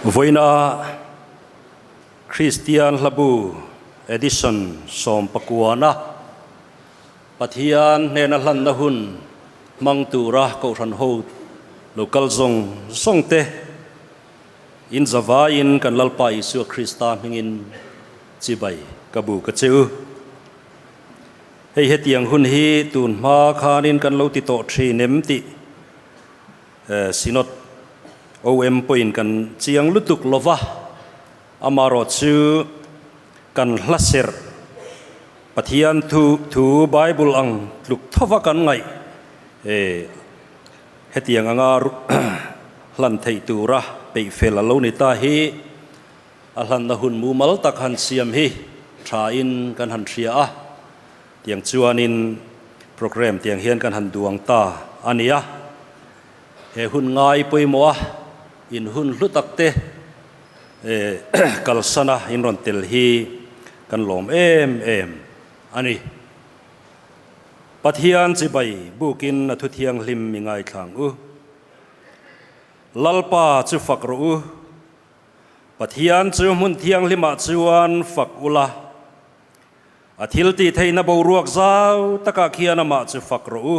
Vawiina Kristian Hlabu Edition sawmpakuana Pathian hnena hlanna hun hmang tura Kohhran ho lo kal zawng zawng te in zavaiin kan Lalpa Isua Krista hmingin chibai ka bu ka che u. Hei hetiang hun hi tun hma khanin kan lo ti tawh thin em tih Synod OM pawhin kan chiang lutuk lova, amarawh chu kan hla serh Pathian thu thu Bible ang tluk thova kan ngaih hetiang anga hlan theih tura peih fel a lo ni ta hi a hlanna hun mumal tak han siam hi thain kan han hria a, tiang chuanin programme tiang hian kan han duang ta a ni a. He hun ngai pawimawh a in hun hlu tak te kalsana in rawn tel hi kan lawm em em a ni. Pathian chibai bukin a thu thianghlim mi ngaithlang u. Lalpa chu fak rawh u. Pathian chu hmun thianghlimah chuan fak ula, a thil tih theihna boruak zau takah khian amah chu fak rawh u.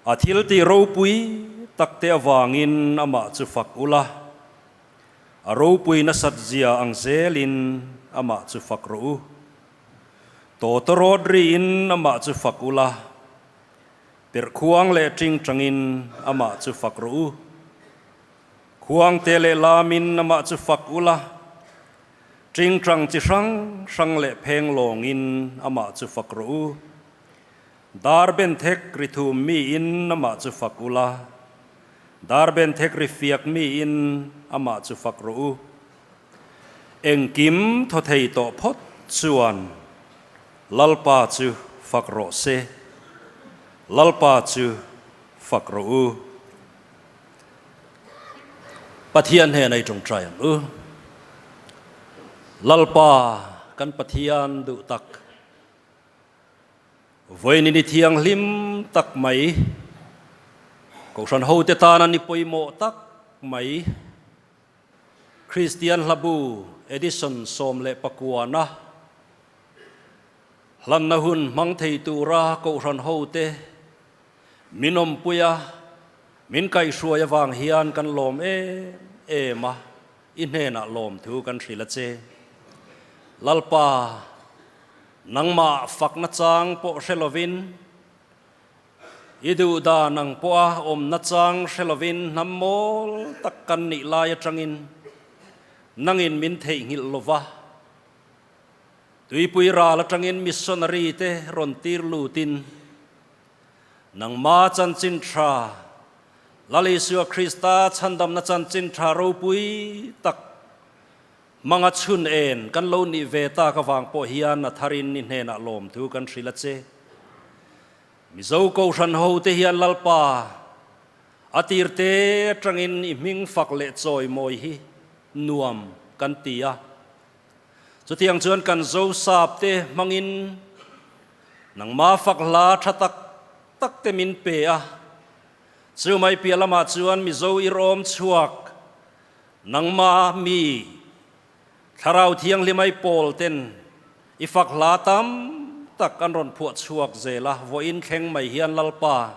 A thil tih ropui tak te avangin amah chu fak ula, a ropui nasat zia ang zelin amah chu fak rawh u. Tawtawrawt riin amah chu fak ula, perhkhuang leh tingtangin amah chu fak rawh u. Khuangte leh lamin amah chu fak ula, tingtang chi hrang hrang leh pheng lawngin amah chu fak rawh u. Dar benthek ri thum miin amah chu fak ula, dar benthek ri fiak miin amah chu fak rawh u. Engkim thaw thei tawh phawt chuan Lalpa chu fak rawh se, Lalpa chu fak rawh u. Pathian hnena i tawngtai ang u. Lalpa kan Pathian duh tak, vawiin i thianghlim tak mai, Kohhran hote tana ni pawimawh tak mai, Kristian Hlabu Edition 19-na hlanna hun hmang thei tura Kohhran hote Min awmpui a, min kaihhruai avang hian kan lawm em em a, i hnenah lawmthu kan hrilh a che. Lalpa, nangmah fakna chang pawh hre lovin, i duh dan ang pawha awmna chang hre lovin hnam mawl tak kan nih lai atangin nangin min theihnghilh lova, tuipui ral atangin missionary te rawn tir lutin, Nangma chanchin tha, Lal Isua Krista chhandamna chanchin tha ropui tak hmanga chhun en kan lo nih ve tak avang pawh hian a tharin i hnenah lawmthu kan hrilh a che. Mizo Kohhran hote hian Lalpa a tirte atangin i hming fak leh chawimawi hi nuam kan ti a. Chutiang chuan kan Zosap te hmangin Nangma fak hla tha tak tak te min pe a, chu mai piah lamah chuan Mizo irawm chhuak nangma mi Thlarau Thianghlimai pawl ten i fak hla tam tak an rawn phuah chhuak zel a, vawiin thleng mai hian Lalpa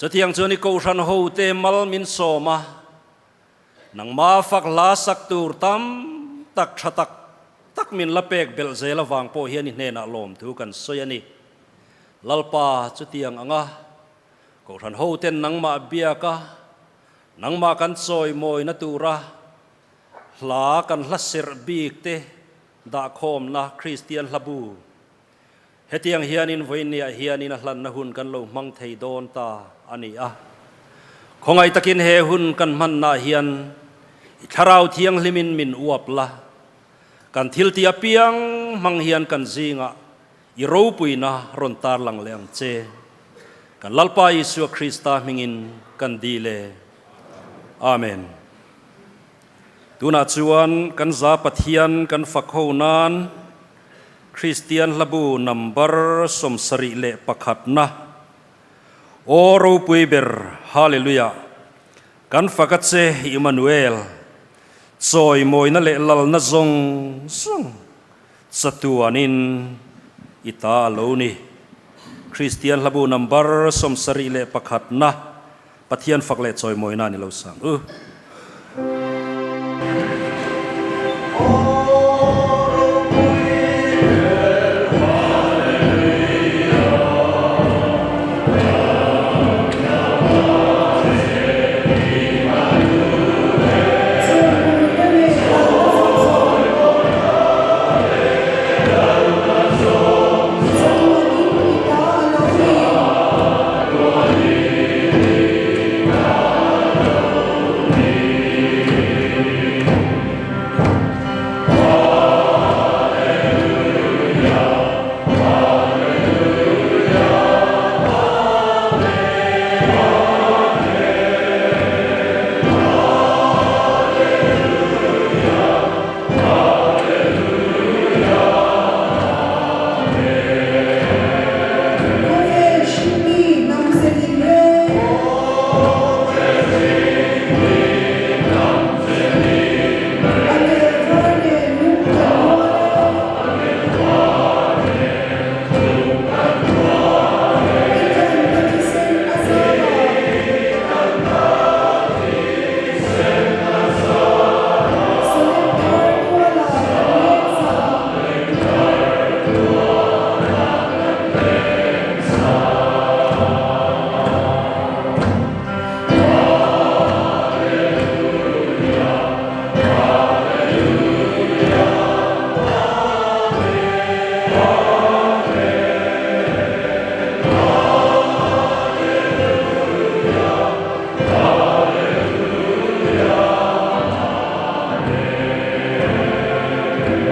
chutiang chuan i Kohhran ho te mal min sawm a, Nangma fak hla sak tur tam tak tha tak tak min la pek belh zel avang pawh hian i hnenah lawmthu kan sawi a ni. Lalpa chutiang anga Kohhran hoten nangmah biak a, nangmah kan chawimawina tura hla kan hla serh bik te dahkhawmna Kristian hlabu Hetiang hianin vawiinniah hianin a hlanna hun kan lo hmang thei dawn ta a ni a. Khawngaih takin he hun kan hmannaah hian i Thlarau Thianghlimin min uap la, kan thiltih apiang hmang hian kan zingah i ropuina rawn tarlang leh ang che. Kan Lalpa Isua Krista hmingin kan dil e. Amen. Tunah chuan kan za Pathian kan fak ho nan Kristian hlabu number 71 na Aw ropui ber Hallelujah! Kan fak a che Immanuel, chawimawina leh lalna zawng zawng chatuanin i ta a lo ni. Kristian hlabu number 71 na Pathian fak leh chawimawina ni lo sang u. Khawvel hringmi hnam ze din reng. A tel var nen lung kan rual e. I tlanna thisen a zam a. Salem thar tuala kan leng sa.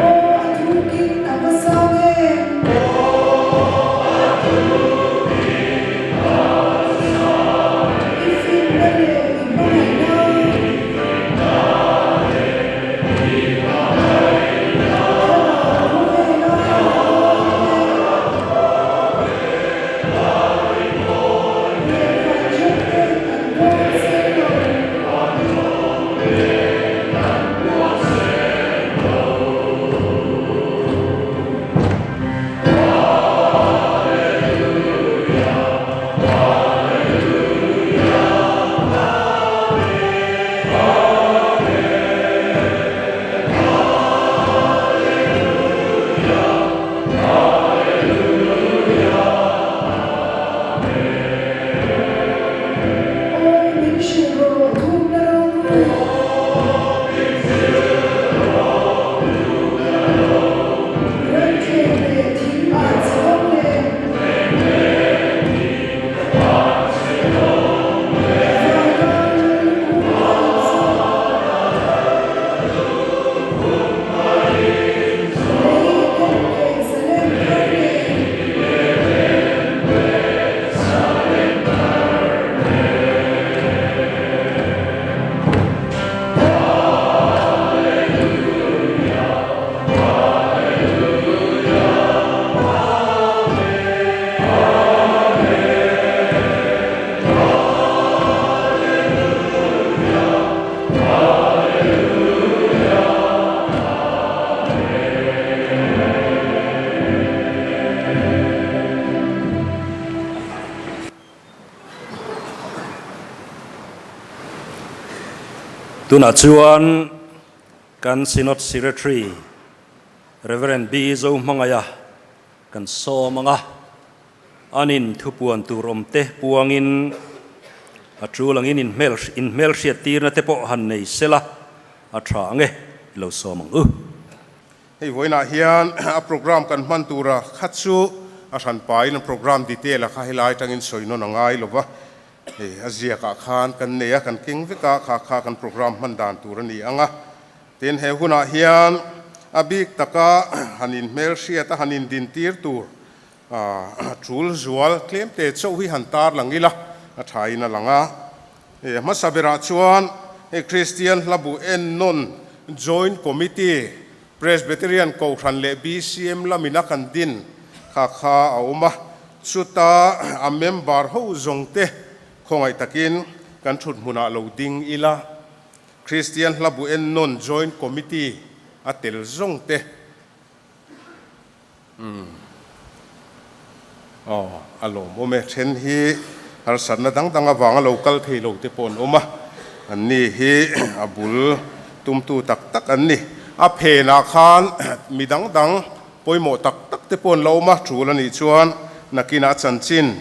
Aw a thukin a va sang em? I finna leh i hmangaihna. Thlarau khawvela mawite. Leh vanṭhat ten an dawn seng lo. Aw min hrilh rawh thumna ropui. Ranthleng leh thing ah che dawng leh. Vana lal lukhum a inzawm. Lei Eden leh Salem thar nen. Tunah chuan kan Synod Secretary Rev. B. Zohmangaia kan sawm ang a, anin thupuan tur awmte puangin a tul angin inhmelhriat tirna te pawh han nei sela a tha ang e, i lo sawm ang u. Hei vawiinah hian a program kan hman tura kha chu a hran pain a program detail a kha helai atangin sawi nawn a ngai lo va, hei a ziakah khan kan nei a, kan keng vek a, kha kha kan program hman dan tur a ni ang a. Tin, he hunah hian a bik taka han inhmelhriat a, han indintir tur tul zual tlemte chauh hi han tarlang ila a thain a lang a. Hei a hmasa berah chuan hei Kristian Hlabu Ennawn Joint Committee, Presbyterian Kohhran leh BCM lamin a kan din kha kha a awm a, chuta a member ho zawng te khawngaih takin kan thut hmunah lo ding ila, Kristian hla bu ennawn Joint Committee a tel zawng te. Umm. Aw, a lawmawm e. Then hi harsatna dang dang avanga lo kal thei lo te pawh an awm a, an ni hi a bul tumtu tak tak an ni. A phenah khan mi dang dang pawimawh tak tak te pawh an la awm a, tul a nih chuan nakinah chanchin,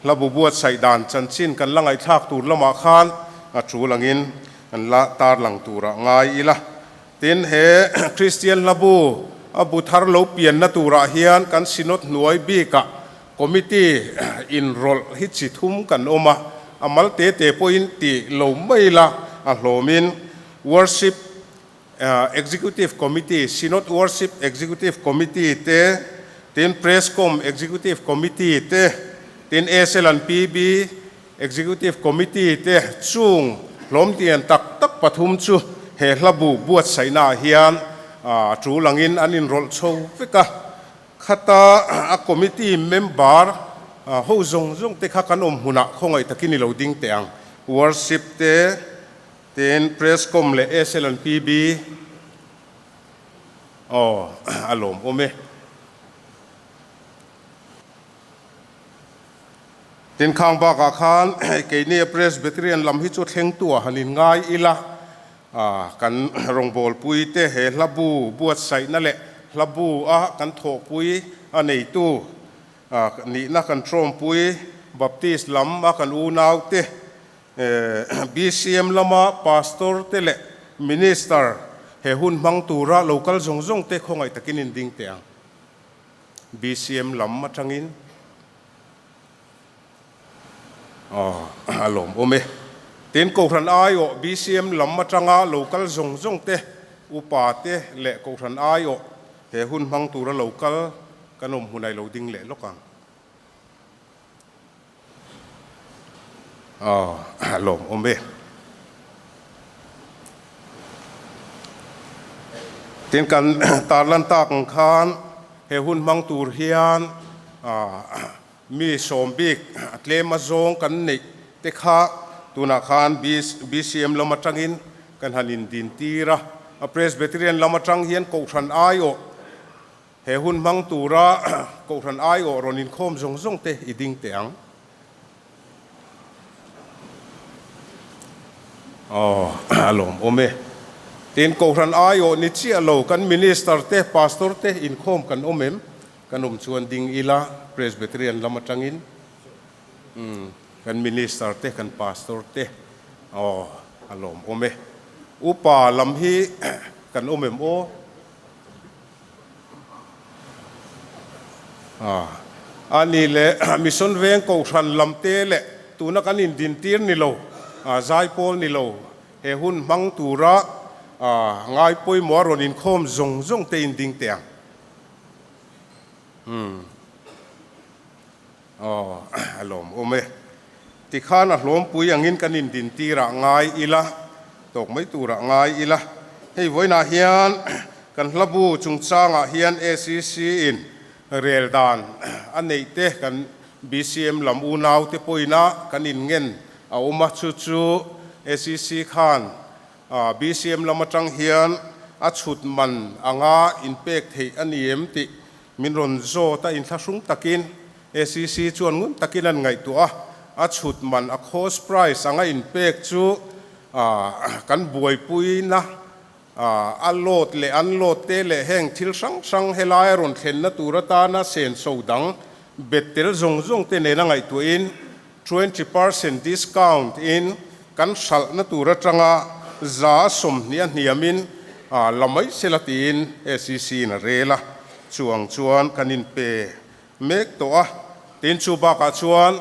hla bu buatsaih dan chanchin kan la ngaihthlak tur lamah khan a tul angin an la tarlang turah ngai ila. Tin, he Kristian hlabu a bu thar lo pianna turah hian kan Synod hnuai bikah Committee inrawlh hi chi thum kan awm a, a mal te te pawhin ti lo mai la a hlawmin Worship Executive Committee, Synod Worship Executive Committee te, tin Prescom Executive Committee te, tin SL and PB Executive Committee te chung hlawmtian tak tak pathum chu he hlabu buatsaihnaah hian a tul angin an inrawlh chho vek a. Khata a committee member ho zawng zawng te kha kan awm hmunah khawngaih takin i lo ding teh ang. Worship te, tin Presscom leh SL and PB aw a lawmawm e. Tin khang bakah khan keini a Presbyterian lam hi chu thlengtu ah han in ngai ila, kan rawngbawlpui te he hla bu buatsaihna leh hla bu a kan thawhpui a neitu nihna kan tawmpui Baptist lam a kan unau te, BCM lama Pastor te leh Minister he hun hmang tura lo kal zawng zawng te khawngaih takin in ding teh ang. BCM lam atangin aw a lawmawm e. Tin, Kohhran aiawh BCM lam atanga lo kal zawng zawng te, upa te leh Kohhran aiawh he hun hmang tura lo kal kan awm hmunah i lo ding leh lawk ang. Aw a lawmawm e. Tin kan tarlan tak ang khan he hun hmang tur hian mi sawm bik a tlem a zawng kan neih te kha tunah khan BCM lam atangin kan han indin tir a. A Presbyterian lam atang hian Kohhran aiawh He hun hmang tura Kohhran aiawh rawn inkhawm zawng zawng te i ding teh ang. Aw, a lawmawm e. Tin, Kohhran aiawh ni chiah lo kan Minister te, Pastor te inkhawm kan awm em? Kan awm chuan ding ila, Presbyterian lam atangin kan Minister te, kan Pastor te, aw, a lawmawm e. Upa lam hi kan awm em aw? A ni le, Mission Veng Kohhran lam te leh tuna kan indintir ni lo, zaipawl ni lo, he hun hmang tura ngai pawimawh a rawn inkhawm zawng zawng te inding teh ang. Umm. Aw, a lawmawm e. Tikhan a hlawmpui angin kan indintir ah ngai ila, tawk mai tur ah ngai ila. Hei vawiinah hian kan hlabu chungchangah hian ACC in rel dan a neih te kan BCM lam unau te pawhin a kan inngen a awm a, chu chu ACC khan BCM lam atang hian a chhut man anga inpek theih a ni em tih Min rawn zawt a, inthlahrung takin ACC chuan ngun takin an ngaihtuah a, a chhut man a cost price anga inpek chu kan buaipuina a load leh unload te leh heng thil hrang hrang helai a rawn thlenna tur atana senso dang bet tel zawng zawng te nena ngaihtuahin 20% discount in kan hralhna tur atanga 20% a hniamin la mai sela tiin SEC in a rel a, chuang chuan kan inpe mek tawh a. Tin, chu bakah chuan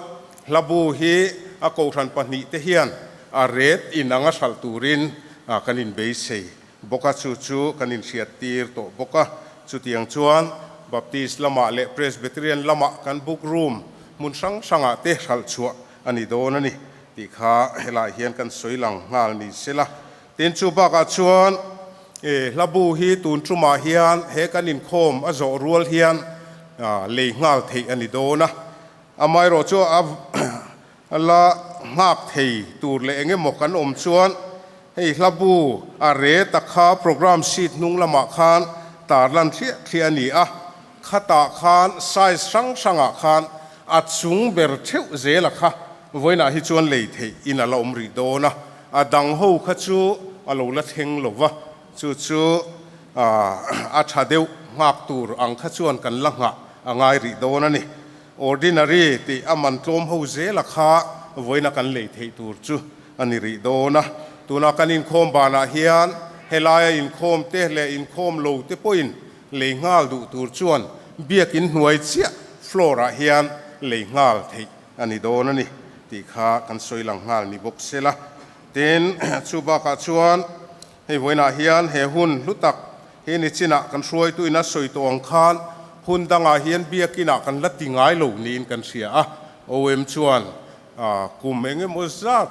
hlabu hi a kohhran pahnih te hian a ret inanga hralh turin kan inbeisei bawk a, chu chu kan inhriattir tawh bawk a. Chutiang chuan Baptist lamah leh Presbyterian lamah kan book room hmun hrang hrangah te hralh chhuah a ni dawn a ni tih kha helaiah hian kan sawi lang nghal ni sela. Tin, chu bakah chuan hlabu hi tun tumah hian he kan inkhawm a zawh rual hian lei nghal theih a ni dawn a. Amaherawhchu a la. nghak thei tur leh eng emaw kan awm chuan hei hla bu a re tak kha program sheet hnung lamah khan tarlan thliah thliah a ni a, khatah khan size hrang hrangah khan a chung ber theuh zela kha vawiinah hi chuan lei theih in a la awm rih dawn a, a dang ho kha chu a lo la thleng lo va, chu chu a tha deuh nghak tur ang kha chuan kan la nghah a ngai rih dawn a ni. Ordinary tih a man tlawm ho zela kha vawiina kan lei theih tur chu a ni rih dawn a. Tuna kan inkhawm banah hian helaia inkhawm te leh inkhawm lo te pawhin lei nghal duh tur chuan biakin hnuai chiah floor ah hian lei nghal theih a ni dawn a ni tih kha kan sawi lang nghal ni bawk sela. Tin, chu bakah chuan Hei vawiinah hian he hun hlu tak hi nichinah kan hruaituin a sawi tawh ang khan hun dangah hian biakinah kan la ti ngai lo niin kan hria a. OM chuan kum eng emaw zat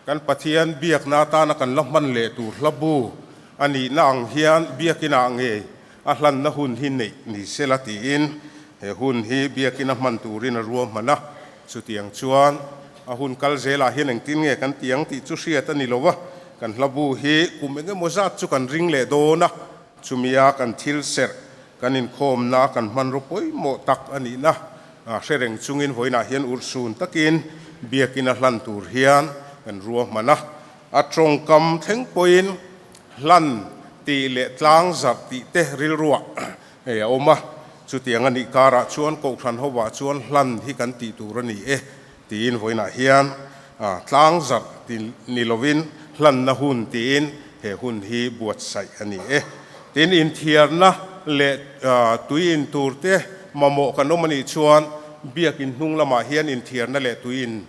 kan Pathian biakna atana kan la hman leh tur hla bu a nihna ang hian biakinah ngei a hlanna hun hi neih ni sela tiin he hun hi biakina hman turin a ruahman a. Chutiang chuan a hun kal zelah hian engtin nge kan ti ang tih chu hriat a ni lo a, kan hla bu hi kum eng emaw zat chu kan ring leh dawn a, chumia kan thil serh, kan inkhawmna, kan hmanraw pawimawh tak a nihna hre reng chungin vawiinah hian urhsun takin biakin a hlan tur hian kan ruahman a, a tawngkam thleng pawhin hlan tih leh tlang zarh tih te rilruah Hei a awm a, chutiang a nih karah chuan Kohhran hovah chuan hlan hi kan tih tur a ni e tiin vawiinah hian tlang zarh ti ni lovin hlanna hun tiin he hun hi buatsaih a ni e. Tin, inthiarna leh tui in tur te mamawh kan awm a nih chuan biakin hnung lamah hian inthiarna leh tui in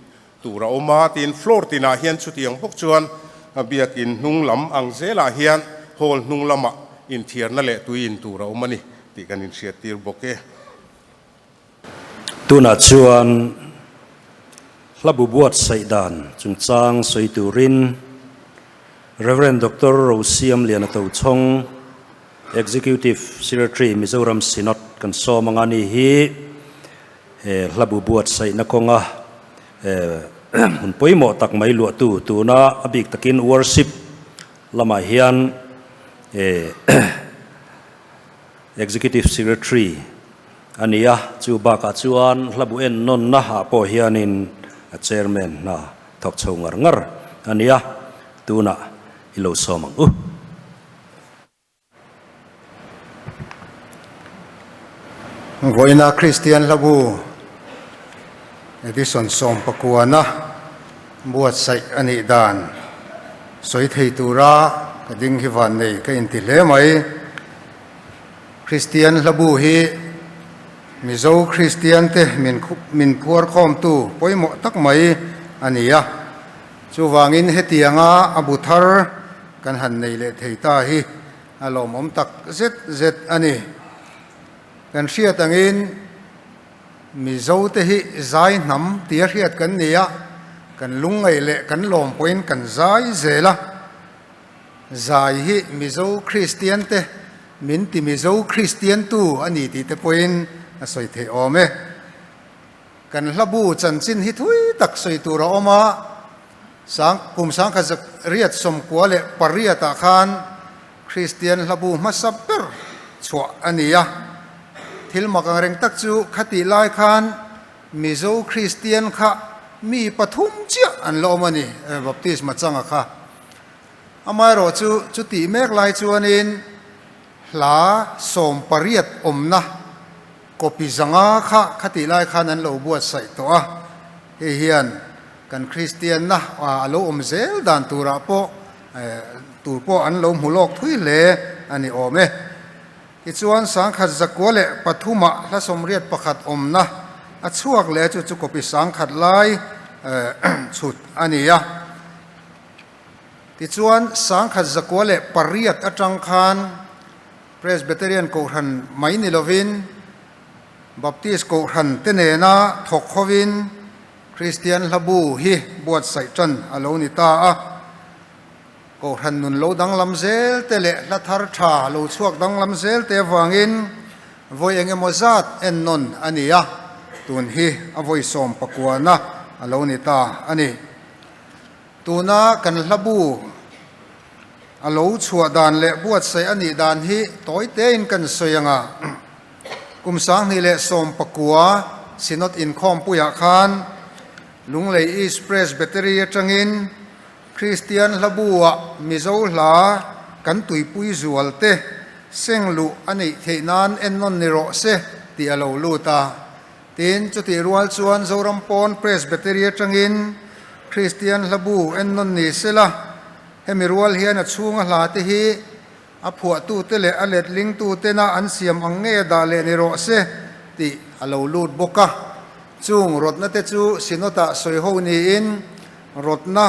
tur a awm a, tin floor tinah hian chutiang bawk chuan biakin hnung lam ang zelah hian hall hnung lamah inthiarna leh tui in tur a awm a ni tih kan inhriattir bawk e. Tunah chuan hla bu buatsaih dan chungchang sawi turin Rev. Doctor Rosiam Liana Tochhawng, Executive Secretary, Mizoram Synod kan sawm ang a ni hi. He hla bu buatsaihna kawnga hun pawimawh tak mai luahtu tuna a bik takin worship lamah hian Executive Secretary a ni a, chu bakah chuan hla bu en nawnna ah pawh hianin a Chairman hna thawk chho ngar ngar a ni a, tunah i lo sawm ang u. Vawiina Kristian hlabu Edison sawmpakuana buatsaih a nih dan sawi thei tura ka ding hi van nei ka inti hle mai. Kristian hlabu hi Mizo Kristian te min phuar khawmtu pawimawh tak mai a ni a. Chuvangin hetianga a bu thar kan han nei leh thei ta hi a lawmawm tak zet zet a ni. Kan hriat angin Mizote hi zai hnam tia hriat kan ni a, kan lungngaih leh kan lawm pawhin kan zai zel a. Zai hi Mizo Kristiante min ti Mizo Kristiantu a ni tih te pawhin a sawi theih awm e. Kan hlabu chanchin hi thui tak sawi tur a awm a, sang kum sangkhat zak riat sawmkua leh pariatah khan Kristian hlabu hmasa ber chhuah a ni a. Thil mak ang reng tak chu khatih lai khan Mizo Kristian kha mi pathum chiah an la awm a ni, Baptisma changa kha. Amaherawh chu chutih mek lai chuanin hla 80 awmna, Copy zanga kha khatih lai khan an lo buatsaih tawh a, hei hian kan Kristianna a lo awm zel dan turah pawh tur pawh an lo hmu lawk thui hle a ni awm e. Tichuan sangkhat zakua leh pathumah hla 81 awmna a chhuak leh chu chu copy sangkhat lai chhut a ni a. Tichuan 1048 atang khan Presbyterian Kohhran mai ni lovin Baptist Kohhran te nena thawk hovin Kristian hlabu hi buatsaih tan a lo ni ta a. Kohhran nun lo danglam zel te leh hla thar tha lo chhuak danglam zel te avangin vawi eng emaw zat ennawn a ni a, tun hi a vawi sawm pakuana a lo ni ta a ni. Tuna kan hlabu a lo chhuah dan leh buatsaih a nih dan hi tawi tein kan sawi ang a. Kum 2019 Synod inkhawmpuiah khan Lunglei East Presbytery atangin Kristian hlabu-ah Mizo hla kan tuipui zual te seng luh a neih theih nan ennawn ni rawh se tih a lo lut a. Tin, chutih rual chuan Zoram pawn Presbytery atangin Kristian hlabu ennawn ni sela, hemi rual hian a chhunga hla te hi a phuahtute leh a letlingtutena an siam ang ngei a dah leh ni rawh se tih a lo lut bawk a. Chung rawtna te chu Synod-ah sawiho niin rawtna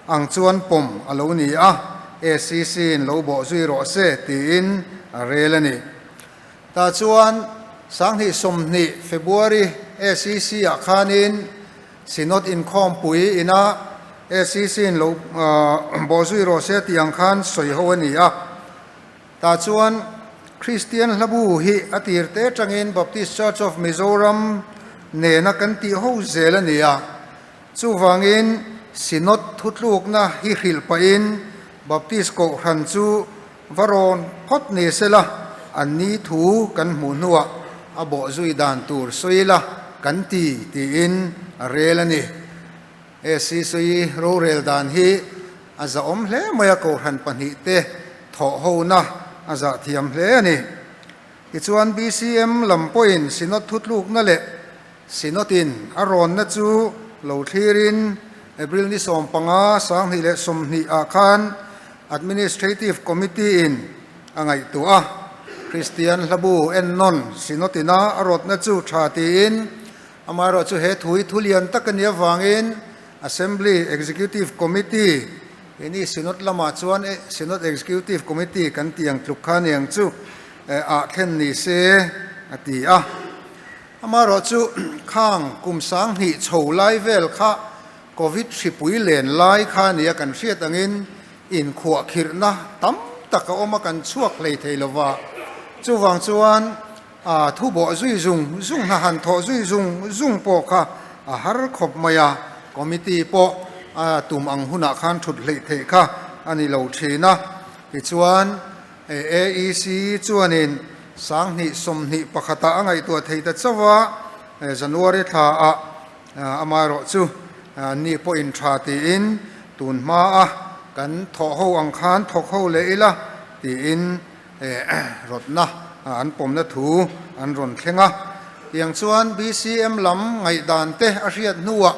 ang chuan pawm a lo ni a, ACC-in lo bawh zui rawh se tiin a rel a ni. Tah chuan 2020 February ACC-ah khanin Synod inkhawmpui ina ACC-in lo bawh zui rawh se tih ang khan sawi ho a ni a. Tah chuan Kristian hlabu hi a tir te atangin Baptist Church of Mizoram nena kan tih ho zel a ni a. Chuvangin Synod thutlukna hi hrilh pahin Baptist Kohhran chu Va rawn phawt ni sela, an ni thu kan hmuh hnuah a bawh zui dan tur sawi la kan ti tiin a rel a ni. SCC rorel dan hi a zahawm hle mai a, Kohhran pahnihte thawh hona a zah thiam hle a ni. Tichuan BCM lam pawhin Synod thutlukna leh Synod-in a rawnna chu lo thlirin April ni 15, 2020 ah khan Administrative Committee-in a ngaihtuah a. Kristian hlabu ennawn Synod-ina a rawtna chu tha tiin, amaherawhchu he thu hi thu lian tak a nih avangin Assembly Executive Committee, keini Synod lamah chuan Synod Executive Committee kan tih ang tluk kha a ni ang chu, ah thlen ni se a ti a. Amaherawh chu khang kum 2000 chho lai vel kha Covid hripui len lai kha a nia kan hriat angin inkhuahkhirhna tam tak a awm a kan chhuak hlei thei lo va. Chuvang chuan a thu bawh zui zung zung hna han thawh zui zung zung pawh kha a har khawp mai a, committee pawh a tum ang hunah khan thut hleih theih kha a ni lo thin a. Tichuan AEC chuanin 2021 ah a ngaihtuah thei ta chauh a, January thla ah amaherawh chu ni pawhin tha tiin tun hma a kan thawh ho ang khan thawk ho leh ila tiin rawtna an pawmna thu an rawn thleng a. Tiang chuan BCM lam ngaihdan te a hriat hnuah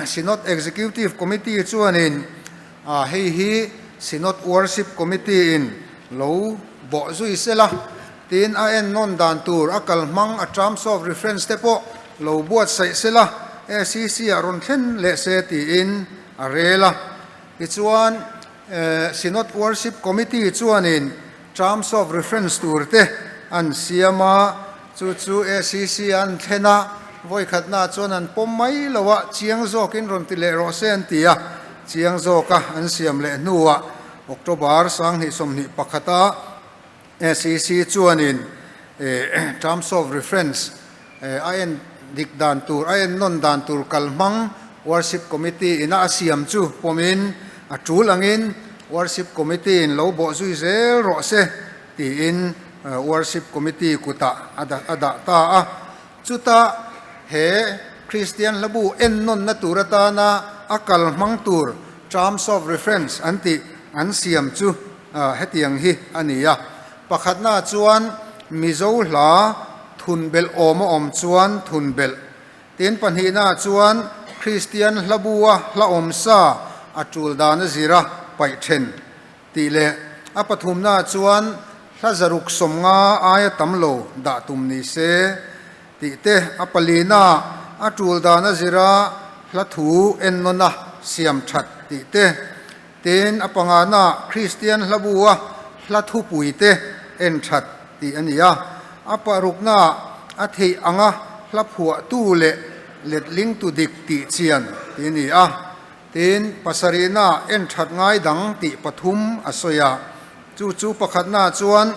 Synod Executive Committee chuanin hei hi Synod Worship Committee in lo bawh zui sela tiin a ennawn dan tur a kal hmang a terms of reference te pawh lo buatsaih sela ACC ah rawn thlen leh se tiin a rel a. Tichuan Synod Worship Committee chuanin terms of reference tur te an siam a, chu chu ACC an thlen a, vawikhatnaah chuan an pawm mai lo a, chiang zawkin rawn ti leh rawh se an ti a, chiang zawka an siam leh hnuah October 2021 a ACC chuanin terms of reference a en dik dan tur, a en nawn dan tur kalhmang Worship Committee ina a siam chu pawmin a tul angin Worship Committee in lo bawh zui zel rawh se tiin Worship Committee kutah a dah ta a. Chuta he Kristian hlabu en nawnna tur atana a kalhmang tur terms of reference an tih an siam chu Hetiang hi a ni a, pakhatna chuan Mizo hla thun belh awm a awm chuan thun belh. Tin, pahnihna chuan Kristian hlabua hla awm sa a tul dan a zira paih then tih leh a pathumna chuan hla 150 aia tam lo dah tum ni se tih te, a palina a tul dan a zira hla thu ennawna siam that tih te. Tin, a pangana Kristian hlabua hla thupuite en that tih a ni a. A parukna a theih anga hla phuahtu leh letlingtu dik tih chian tih a ni a. Tin, pasarihna en that ngai dang tih pathum a sawi a. Chu chu pakhatna chuan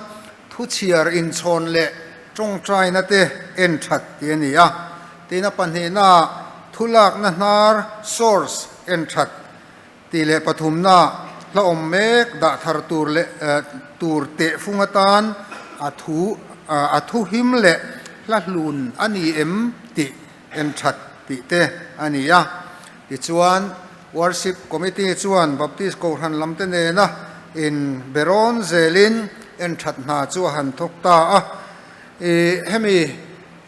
thuchhiar inchhawn leh tawngtaina te en that tih a ni a. Tin, a pahnihna. thulakna hnar, source, en that tih leh pathumna hla awm mek dah thar tur leh tur tehfung atan a thu a thu him leh hla hlun a ni em tih en that tih te a ni a. Tichuan, Worship Committee chuan Baptist Kohhran lamte nena in berawn zelin en that hna chu a han thawk ta a. I hemi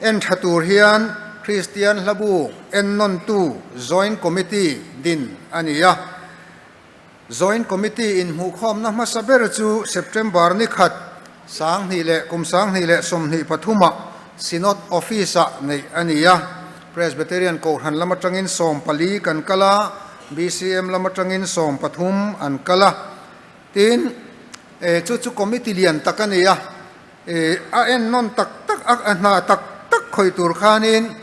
en tha tur hian Kristian Hlabu ennawntu Joint Committee din a ni a. Joint Committee inhmuhkhawmna hmasa ber chu September ni khat, 2000 leh kum 2023 ah Synod Office-ah neih a ni a. Presbyterian Kohhran lam atangin 14 kan kal a, BCM lam atangin 13 an kal a. Tin, chu chu committee lian tak a ni a, a ennawn tak tak a, a hna tak tak khawih tur khanin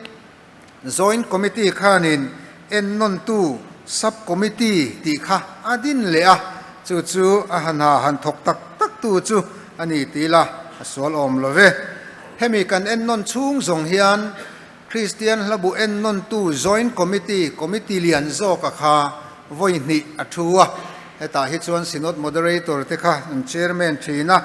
Joint Committee khanin ennawntu Sub Committee tih kha a din leh a, chu chu a han ha han thawk tak tak tu chu a ni ti ila a sual awm lo ve. Hemi kan ennawn chhung zawng hian Kristian hlabu ennawntu Joint Committee, Committee lian zawka kha vawi hnih a thu a, hetah hi chuan Synod Moderator te kha an Chairman thin a,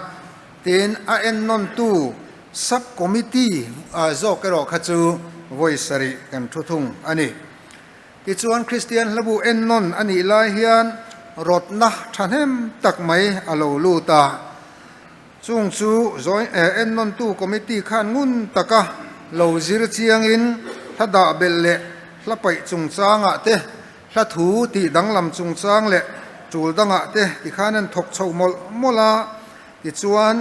Tin, a ennawntu Sub Committee zawk erawh kha chu vawi sarih kan thu thung a ni. Tichuan, Kristian hlabu ennawn a nih lai hian rawtna thahnem tak mai a lo lut a. Chung chu ennawntu committee khan ngun taka lo zir chiangin hla dah belh leh hla paih chungchangah te, hla thu tih danglam chungchang leh tul dangah te tikhan an thawk chhoh mawlh mawlh a. Tichuan,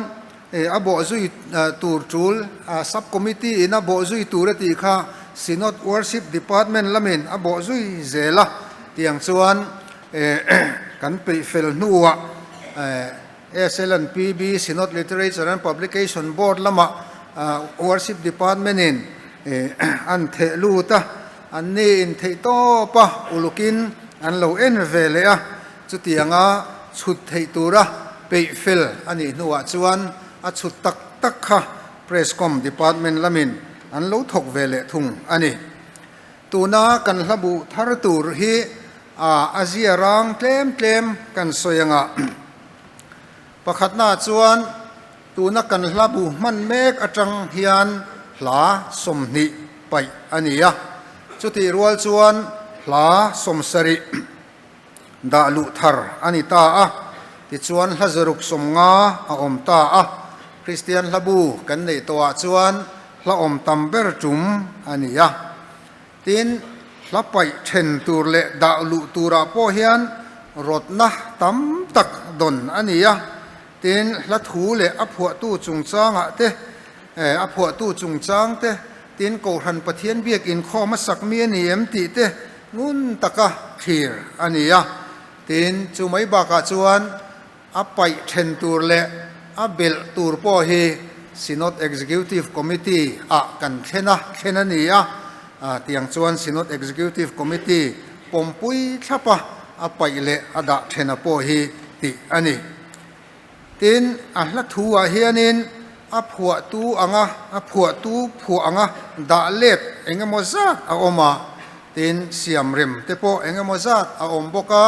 a bawhzui tur tul Sub Committee in a bawhzui tur a tih kha Synod Worship Department lamin a bawhzui zel a, tiang chuan kan peih fel hnuah SL and PB Synod Literature and Publication Board lamah Worship Department in an theh lut a, anni in theih tawp a ulukin an lo en ve leh a. Chutianga chhut theih tura peih fel a nih hnuah chuan a chhut tak tak kha Presscom Department lamin an lo thawk ve leh thung a ni. Tuna kan hla buh thar tur hi a zia rang tlem tlem kan sawi anga pakhatnaah chuan tuna kan hla buh hman mek atang hian hla 20 paih a ni a, chutih rual chuan hla 70 Dah luh thar a ni ta a, tichuan hla zaruk 50 a awm ta a. Kristian hlabu kan neih tawhah chuan hla awm tam ber tum a ni a. Tin, hla paih then tur leh dah luh turah pawh hian rawtna tam tak dawn a ni a. Tin, hla thu leh a phuahtu chungchangah te, a phuahtu chungchang te, tin Kohhran Pathian biak inkhawm a sak mi a ni em tih te, Ngun taka thlir a ni a, tin chu mai bakah chuan a paih then tur leh a belh tur pawh hi Synod Executive Committee ah kan thlen a, thlen a ni a, tiang chuan Synod Executive Committee pawmpui thlap a, a paih leh a dah thena pawh hi tih a ni. Tin, a hla thu ah hianin a phuahtu anga a phuahtu phuah anga dah let eng emaw zat a awm a, tin siam rem te pawh eng emaw zat a awm bawk a,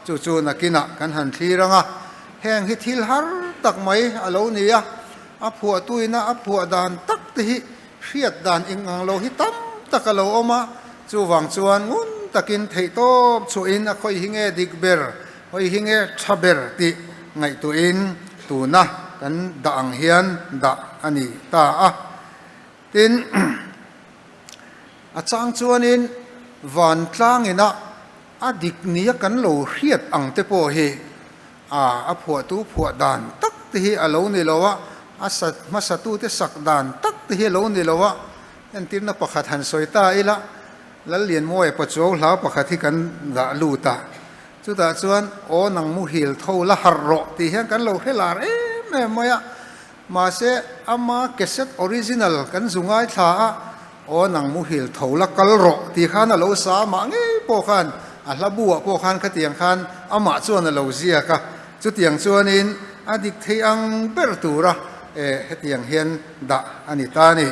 chu chu nakinah kan han thlir ang a. Heng hi thil har tak mai a lo ni a, a phuahtuina a phuah dan tak te hi hriat dan eng ang lo hi tam tak a lo awm a, chuvang chuan ngun takin theihtawp chhuahin a khawi hi nge dik ber Hawi hi nge tha ber tih ngaihtuahin tuna kan dah ang hian dah a ni ta a. Tin, a chang chuanin vantlang ina a dik nia kan lo hriat ang te pawh hi a a phuahtu phuah dan tak te hi a lo ni lo a, a sa hmasatute sak dan tak te hi a lo ni lo a. Entirna pakhat han sawi ta ila, Lallianmawia Pachuau hlau pakhat hi kan dah lut a. Chutah chuan, Aw nang muhil tho la harh rawh tih hian kan lo hre lar em em mai a. Mahse, ama cassette original kan zu ngaithla a, Aw nang muhil tho la kal rawh tih khan a lo sa amah ngei pawh khan, a hla buah pawh khan khatiang khan amah chuan a lo ziak a. Chutiang chuanin a dik thei ang ber tura hetiang hian dah a ni ta a ni.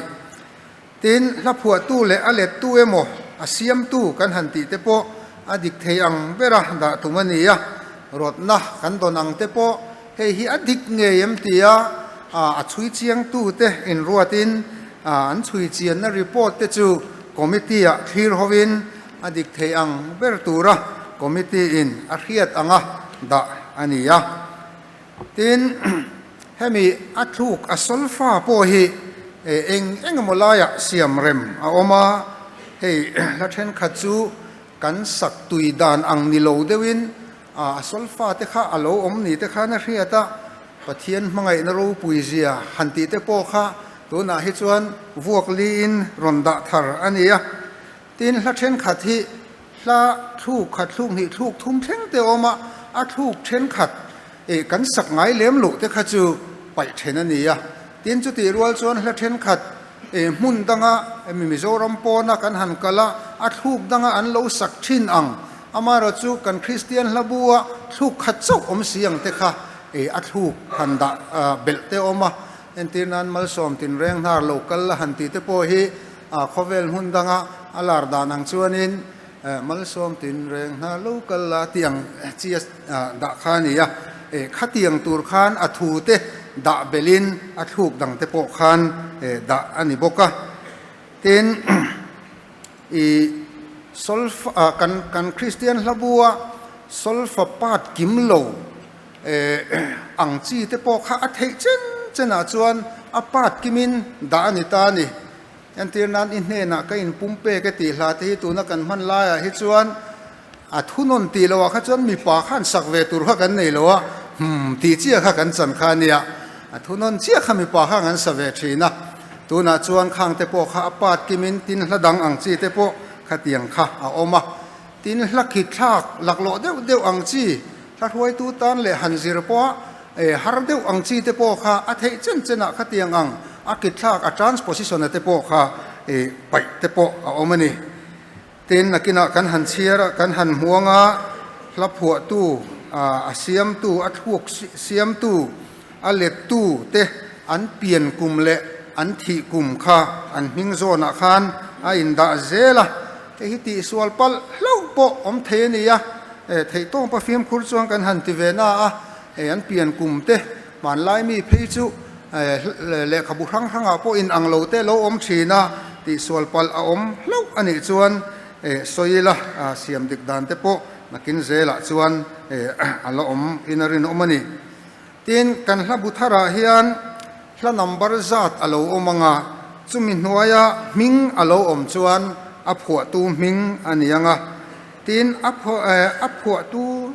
Tin, hla phuahtu leh a lettu emaw? a siamtu kan han tih te pawh a dik thei ang bera dah tum a ni a, rawtna kan dawn ang te pawh hei hi a dik ngei em tia a chhui chiangtute inruatin an chhui chianna report te chu committee ah thlir hovin a dik thei ang ber tura committee in a hriat anga dah a ni a. Tin, hemi a thluk a solfa pawh hi eng eng emaw laiah siam rem a awm a, hei hla thenkhat chu kan sak tui dan ang ni lo deuhin a solfa te kha a lo awm ni te khan a hriat a, Pathian hmangaihna ropui zia han tih te pawh kha tunah hi chuan vuak liin rawn dah thar a ni a. Tin, hla thenkhat hi hla thluk khat thluk hnih thluk thum thleng te a awm a, a thluk thenkhat eh kan sak ngai lem loh te kha chu paih then a ni a. Tin, chutih rual chuan hla thenkhat eh hmun danga emi Mizoram pawna kan han kal a, a thluk danga an lo sak thin ang, amaherawh chu kan Kristian hla bu a thluk khat chauh awm si ang te kha eh a thluk han dah belh te a awm a. Entir nan malsawm tinreng hnar lo kal la han tih te pawh hi A khawvel hmun danga a lar dan ang chuanin malsawm tin reng hna lo kal la tih ang chi a dah kha a ni a, khatiang tur khan a thu te dah belhin a thluk dang te pawh khan dah a ni bawk a. Tin, i solfa kan kan Kristian hlabua solfa part kim lo ang chi te pawh kha a theih chen chenah chuan a part kimin dah a ni ta a ni. Entir nan i hnenah ka inpum pek e tih hla te hi tuna kan hman laiah hi chuan a thunawn tih loah kha chuan mipa khan sak ve tur kha kan nei lo a, hmm tih chiah kha kan chan kha a nia, a thunawn chiah kha mipa khan an sa ve thin a, tunah chuan khang te pawh kha a part kimin tin hla dang ang chi te pawh khatiang kha a awm a, tin hla khit thlak laklawh deuh deuh ang chi Hla hruaitu tan leh han zir pawha har deuh ang chi te pawh kha a theih chen chenah khatiang ang a kitthlak a transposition a te pawh kha paih te pawh a awm a ni. Tin, nakinah kan han chhiar a, kan han hmuang a, hla phuahtu, a siamtu, a thluk siamtu, a lettu te an pian kum leh an thih kum kha an hming zawnah khan a indah zel a, hei hi tihsual palh hlauh pawh awm thei a ni a, theihtawpa fimkhur chuan kan han ti ve na a, hei an pian kum te hmanlai mi phei chu lehkhabu hrang hrangah pawh inang lo te lo awm thin a, tihsual palh a awm hlauh a nih chuan sawi ila siam dik dan te pawh nakin zelah chuan a la awm in a rinawm a ni. Tin, kan hla bu tharah hian hla number zat a lo awm ang a, chumi hnuaia hming a lo awm chuan a phuahtu hming a ni ang a. Tin, a a phuahtu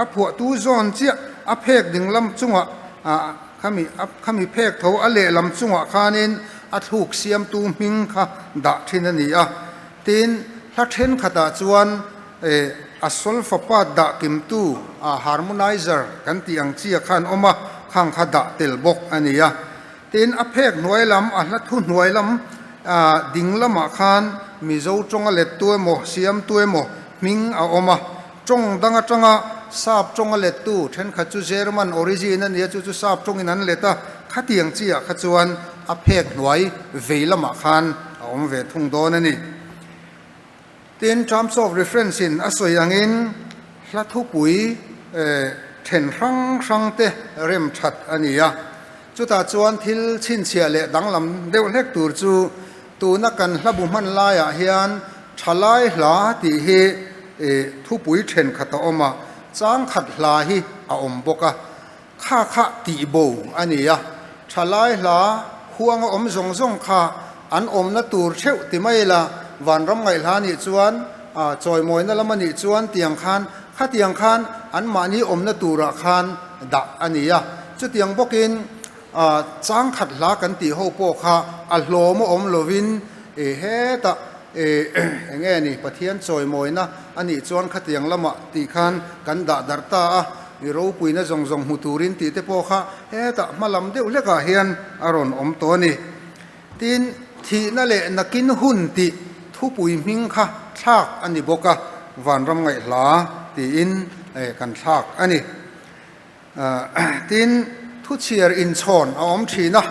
a phuahtu zawn chiah a phek ding lam chungah khami khami phek tho a lehlam chungah khanin a thluk siamtu hming kha dah thin a ni a. Tin, hla thenkhatah chuan A solfa part dah kimtu a harmonizer kan tih ang chia khan awm a, khang kha dah tel bawk a ni a. Tin, a phek hnuai lam, a hla thu hnuai lam ding lamah khan Mizo tawnga lettu emaw, siamtu emaw hming a awm a. Tawng dang atanga sap tawnga lettu thenkhat chu German origin a nia, chu chu sap tawngin an let a, khatiang chiah kha chuan a phek hnuai vei lamah khan a awm ve thung dawn a ni. Tin, terms of reference in a sawi angin hla thupui then hrang hrang te rem that a ni a. Chutah chuan thil chhinchhiah leh danglam deuh hlek tur chu tuna kan hla bu hman laiah hian thalai hla tih hi thupui thenkhat a awm a, changkhat hla hi a awm bawk a. Kha kha tih bo a ni a, thalai hla huanga awm zawng zawng kha an awmna tur theuh ti mai la, vanram ngaihhla nih chuan, chawimawina lam a nih chuan tiang khan khatiang khan anmahni awmna turah khan dah a ni a. Chutiang bawkin changkhat hla kan tih ho pawh kha a hlawm a awm lovin hetah eng nge ni Pathian chawimawina a nih chuan khatiang lamah tih khan kan dah darh ta a. Mi ropuina zawng zawng hmu turin tih te pawh kha hetah hma lam deuh hlekah hian a rawn awm tawh a ni. Tin, thihna leh nakin hun tih thupui hming kha thlak a ni bawk a, vanram ngaihhla tiin kan thlak a ni. Tin, thuchhiar inchhawn a awm thin a,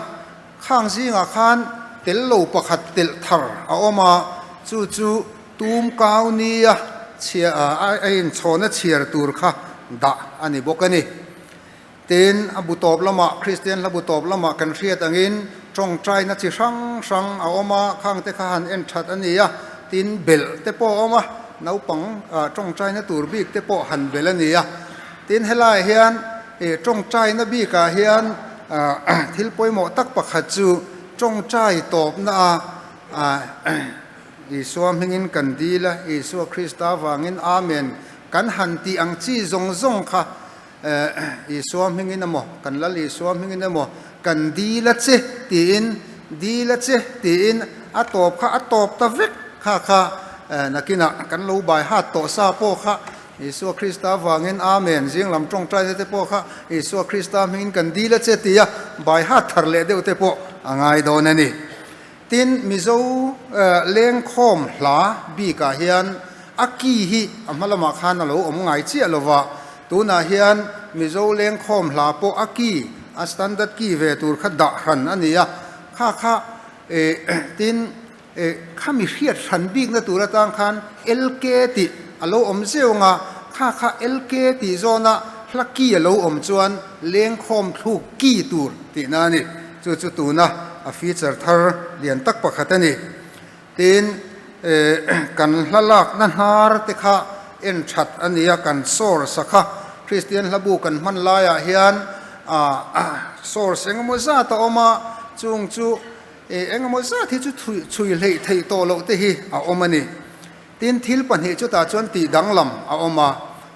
khang zingah khan tel lo pakhat telh thar a awm a, chu chu. tum kau nia chhia a inchhawna chhiar tur kha dah a ni bawk a ni. Tin, a bu tawp lamah, Kristian hla bu tawp lamah kan hriat angin tawngtaina chi hrang hrang a awm a, khang te kha han en that a ni a, tin belh te pawh a awm a, naupang tawngtaina tur bik te pawh han belh a ni a. Tin, helaiah hian tawngtaina bikah hian thil pawimawh tak pakhat chu tawngtai tawpna a Isua hmingin kan dil a, Isua Krista avangin Amen kan han tih ang chi zawng zawng kha Isua hmingin emaw, kan Lal Isua hmingin emaw, kan dil a che tiin, dil a che tiin a tawp kha a tawp ta vek kha kha nakinah kan lo bai hat tawh sa pawh kha Isua Krista avangin Amen, zing lam tawngtaina te pawh kha Isua Krista hmingin kan dil a che tia bai hat thar leh deuh te pawh a ngai dawn a ni. Tin, Mizo lengkhawm hla bikah hian a ki hi a hma lamah khan a lo awm ngai chiah lo va, tunah hian Mizo lengkhawm hla pawh a ki, a standard key ve tur kha dah hran a ni a, kha kha tin khami hriat hran bikna tur atang khan LK tih a lo awm zeuh ang a, kha kha LK tih zawna hla key a lo awm chuan lengkhawm thluk key tur tihna a ni. Chu chu tuna a feature thar lian tak pakhat a ni. Tin, kan hla lakna hnar te kha en that a ni a, kan source a kha Kristian hlabu kan hman laiah hian source engemaw zat a awm a, chung chu engemaw zat hi chu chhui hleih theih tawh loh te hi a awm a ni. Tin, thil pahnih chutah chuan tih danglam a awm a,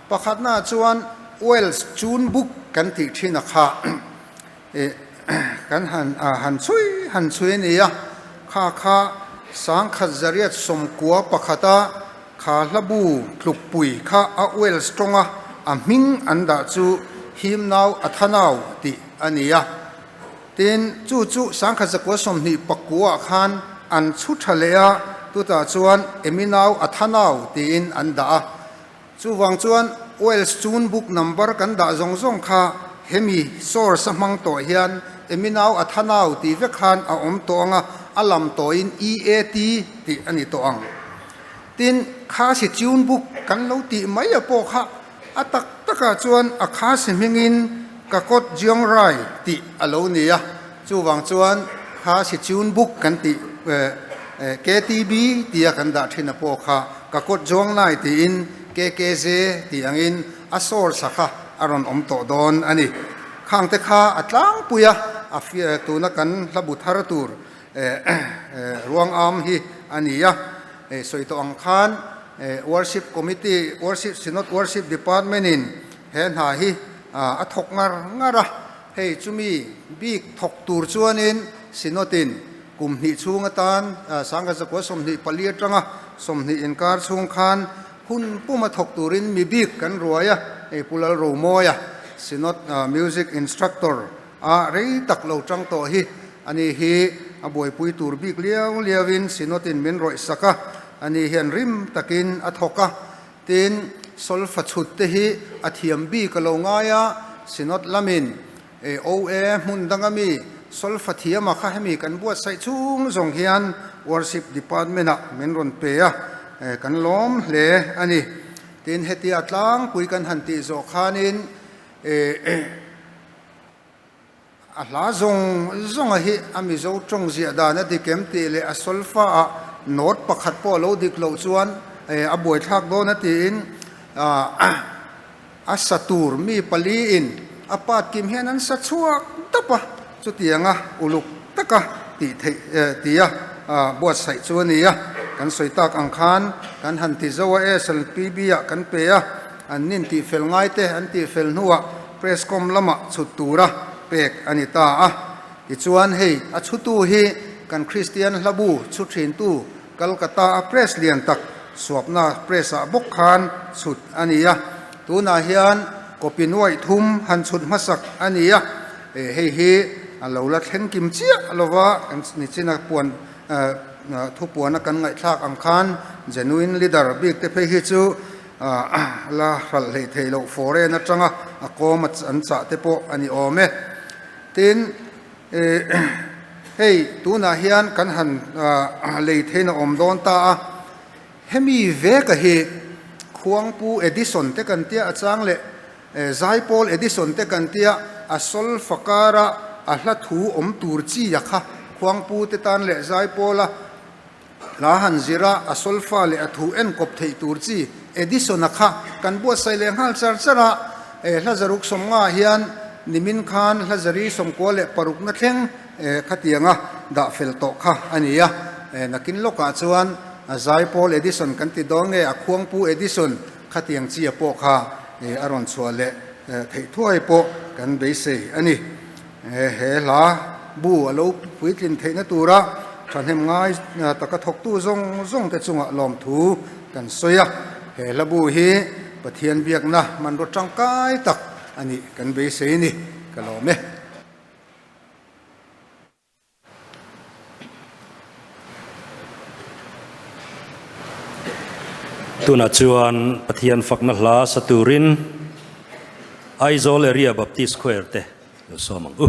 pakhatnaah chuan Welsh Tune Book kan tih thin a kha. Ih kan han han chhui han chhui a ni a, kha kha sangkhat zariat sawmkua pakhata kha hlabu tlukpui kha a Wales tawnga a hming an dah chu Himnau Athanau tih a ni a. Tin, chu chu sangkhat zakua 20 pakuaah khan an chhu tha leh a, tutah chuan Eminau Athanau tiin an dah a. Chuvang chuan Wales chun book number kan dah zawng zawng kha hemi source a hmang tawh hian Eminau Athanau tih vek khan a awm tawh ang a, a lam tawhin EAT tih a ni tawh ang. Tin, Khasi tune book kan lo tih mai a pawh kha a tak takah chuan a Khasi hmingin Kakawt Jiangrai tih a lo ni a, chuvang chuan Khasi tune book kan tih KTB tia kan dah thin a pawh kha Ka kawt zuang lai tiin KKZ tih angin a source a kha a rawn awm tawh dawn a ni. Khang te kha a tlangpui a, a tuna kan hla bu thar tur ruang am hi a ni a. Sawi tawh ang khan Worship Committee, Worship Synod Worship Department in he hna hi a thawk ngar ngar a. Hei chumi bik thawk tur chuanin Synod in Kum hnih chhung atan Sangkhat zakua 24 atanga 20 inkar chhung khan hun puma thawk turin mi bik kan ruai a, hei Pu Lalromawia, Synod Music Instructor a rei tak lo tang tawh hi a ni hi a buaipui tur bik liau liauin Synod in min rawih sak a, a ni hian rim takin a thawk a, tin solfa chhut te hi a thiam bik a lo ngai a, Synod lamin OA hmun danga mi solfa thiama kha hemi kan buatsaih chhung zawng hian Worship Department ah min rawn pe a, kan lawm hle a ni. Tin, hetia tlangpui kan han tih zawh khanin a hla zawng zawnga hi a Mizo tawng ziah dan a dik em tih leh a solfa ah note pakhat pawh a lo dik loh chuan a buaithlak dawn a tiin A sa tur mi paliin a pat kim hian an sa chhuak dap a, chutianga uluk taka tih theih tia buatsaih chu a ni a. Kan sawi tak ang khan kan han ti zo a, SLPB ah kan pe a, an nin tih fel ngai te an tih fel hnuah Presscom lamah chhut tura pek a ni ta a. Tichuan hei a chhutu hi kan Kristian hlabu chhu thintu Calcutta a press lian tak suapna press ah bawk khan chhut a ni a, tunah hian copy nuaih thum han chhut hmasak a ni a, hei hi a lo la thleng kim chiah lova kan nichina puan thupuana kan ngaihthlak ang khan genuine leader bik te phei hi chu la hralh hleih theih loh foreign atanga a kawm an chah te pawh a ni awm e. Tin. Hei tunah hian kan han lei thein a awm dawn ta a, Hemi veka hi Khuangpu Edison te kan tia a chang leh Zaipawl Edison te kan tia a solfa kara a hla thu awm tur chi a kha Khuangpu te tan leh Zaipawla hla han zir a, a solfa leh a thu enkawp theih tur chi Edison-a kha kan buatsaih leh nghal char char a. Hla zaruk sawmngaah hian nimin khan hla zari sawmkua leh parukna thleng khatianga dah fel tawh kha a ni a. Nakin lawkah chuan Zaipawl Edison kan ti dawn nge a Khuangpu Edison khatiang chia pawh kha a rawn chhuah leh theih thuai pawh kan beisei a ni. He hla bu a lo puitlin theihna tura thahnem ngai taka thawktu zawng zawng te chungah lawmthu kan sawi a. He hla bu hi Pathian biakna hmanraw tangkai tak a nih kan beisei ni. Ka lawm e. Tunah chuan Pathian fakna hla sa turin Aizawl Area Baptist Choir te lo sawm ang u.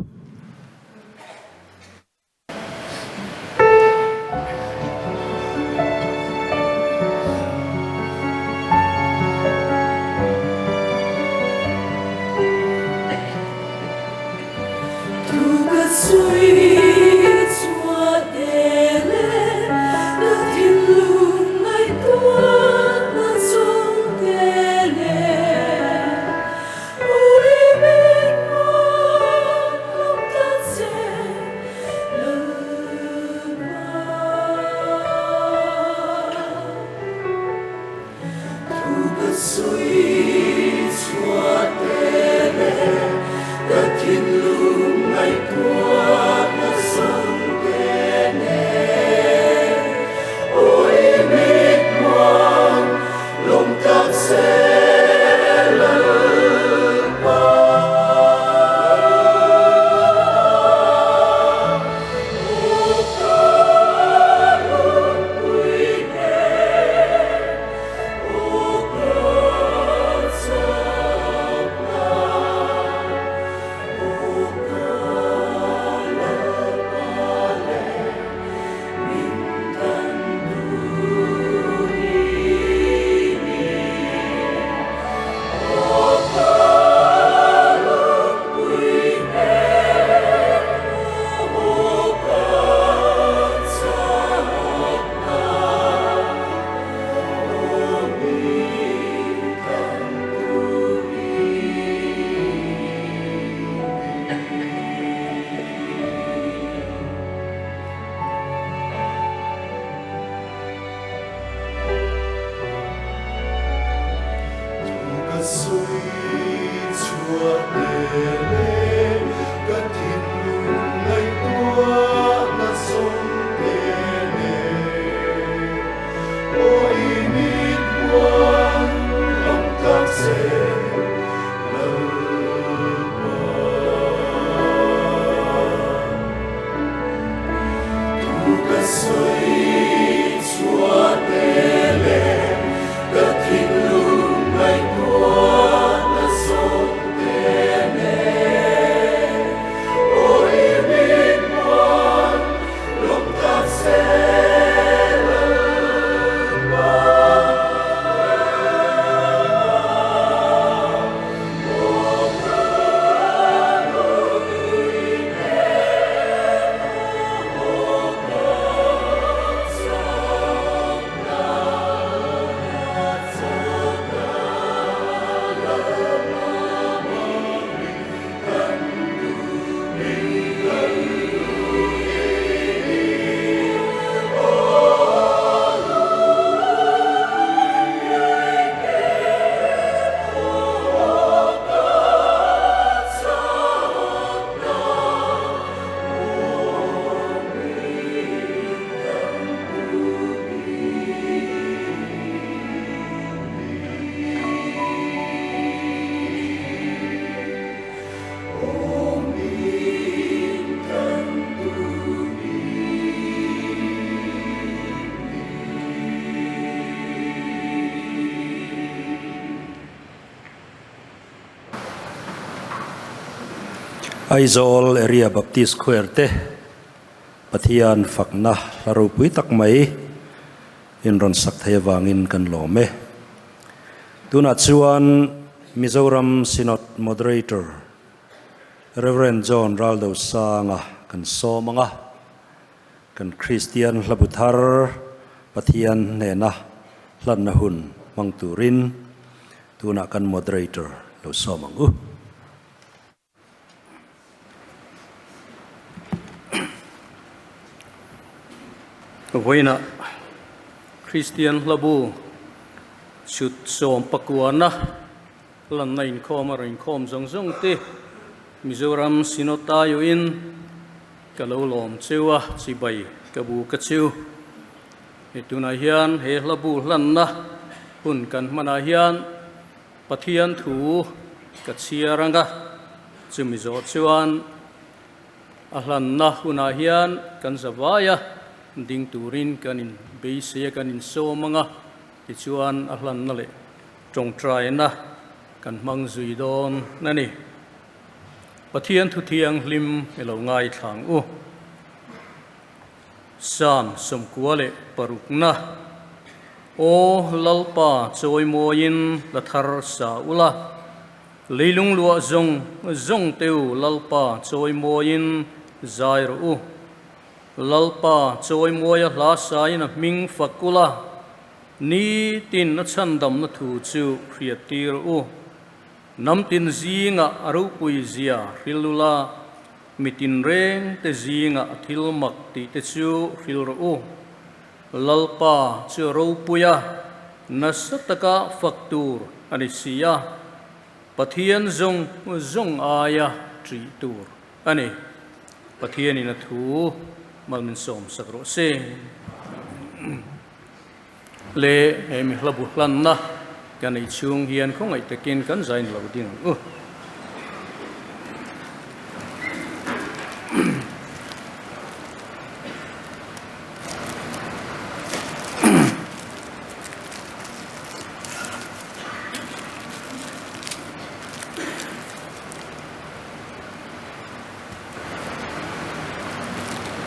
Aizawl Area Baptist Choir te Pathian fakna hla ropui tak mai. In rawn sak thei avangin kan lawm e. Tunah chuan Mizoram Synod Moderator Rev. John Raldosanga kan sawm ang a, kan Kristian hlabu thar Pathian hnena hlanna hun hmang turin tunah kan Moderator lo sawm ang u. Vawiinah Kristian hlabu chhut sawm pakuana lanna inkhawm a rawn inkhawm zawng zawng te Mizoram Synod aiawhin ka lo lawm cheu a, chibai ka bu ka cheu. Hei tunah hian he hlabu hlanna hun kan hmanah hian Pathian thu ka chhiar ang a, chumi zawh chuan a hlanna hunah hian kan zavai a, ding turin kan in beisei a, kan in sawm ang a, tichuan a hlanna leh tawngtaina kan hmang zui dawn a ni. Pathian thu thianghlim i lo ngaithla ang u. Psalm 96, Aw Lalpa chawimawiin la thar sa ula, leilung luah zawng zawng teu Lalpa chawimawiin zai rawh u. Lalpa chawimawia hla sain a hming fak ula, nitin a chhandamna thu chu hriattir rawh u. Hnam tin zingah a ropui zia hril ula, mi tinreng te zingah a thil mak tih te chu hril rawh u. Lalpa chu a ropui a, nasa taka fak tur a ni si a, Pathian zawng zawng aia ṭih tur a ni. Pathianin a thu mal min sawm sak rawh se. Le he mi hlabu hlanna ka neih chhung hian khawngaih takin kan zain lo ding ang u.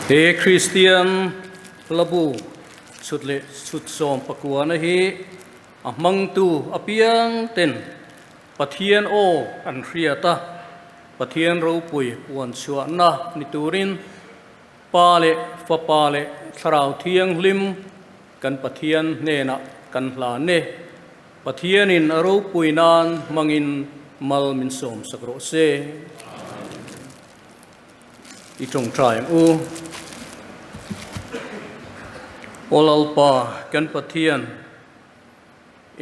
He Kristian hlabu Chhut leh chhut sawm pakuana hi a hmangtu apiang ten Pathian aw an hriat a, Pathian ropui puan chhuahna ni turin Pa leh Fapa leh Thlarau Thianghlim kan Pathian hnenah kan hlan e. Pathianin a ropui nan hmangin mal min sawm sak rawh se. I tawngtai ang u. Aw Lalpa, kan Pathian,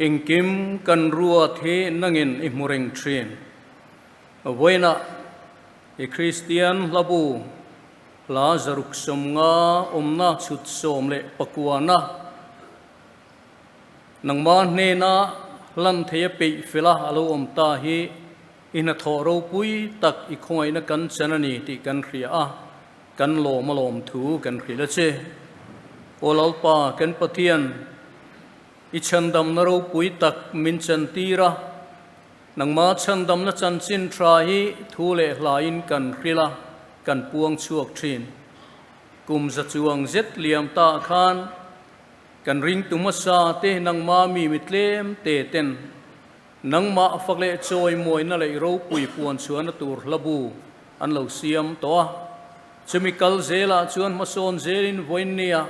engkim kan ruat hi nangin i hmu reng thin. Vawiinah i Kristian hlabu hla zaruk 50 awmna chhut 19na nangmah hnena hlan theia peih fela a lo awm ta hi I hnathawh ropui tak i khawngaihna kan chan a ni tih kan hria a, kan lawm a lawm thu kan hrilh a che. Aw Lalpa, kan Pathian, i chhandamna ropui tak min chantir a, nangmah chhandamna chanchin tha hi thu leh hlain kan hrilh a, kan puang chhuak thin. Kum za chuang zet liam ta khan kan ringtu hmasa te nangmah mi mi tlem te ten Nangmah fak leh chawimawina leh ropui puan chhuahna tur hlabu an lo siam tawh a. Chumi kal zelah chuan hmasawn zelin vawiinnia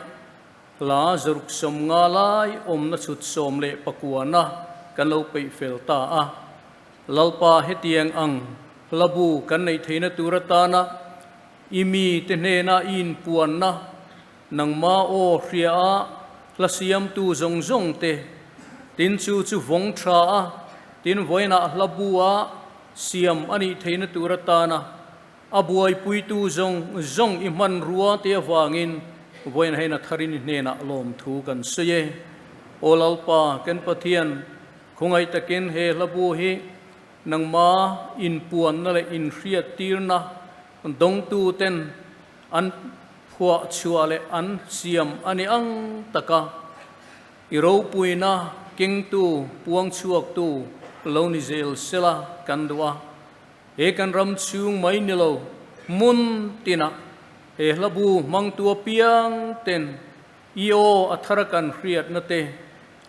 hla zaruk 50 lai awmna chhut 19na kan lo peih fel ta a. Lalpa hetiang ang hlabu kan neih theihna tur atana i mite hnena i inpuanna Nangmah aw hria a hla siamtu zawng zawng te, tin chu chu vawng tha a, tin vawiinah hla bu a siam a nih theihna tur atana a buaipuitu zawng zawng i hmanrua te avangin vawiin heina tharin i hnenah lawmthu kan sawi e. Aw Lalpa, kan Pathian, khawngaih takin he hla bu hi nangmah inpuanna leh inhriattirna dawngtu ten An phuah chhuah leh an siam a ni ang taka i ropuina kengtu, puang chhuaktu lo ni zel sela kan duh a. He kan ram chhung mai ni lo hmun tinah he hlabu hmangtu apiang ten I aw a thar a kan hriatna te,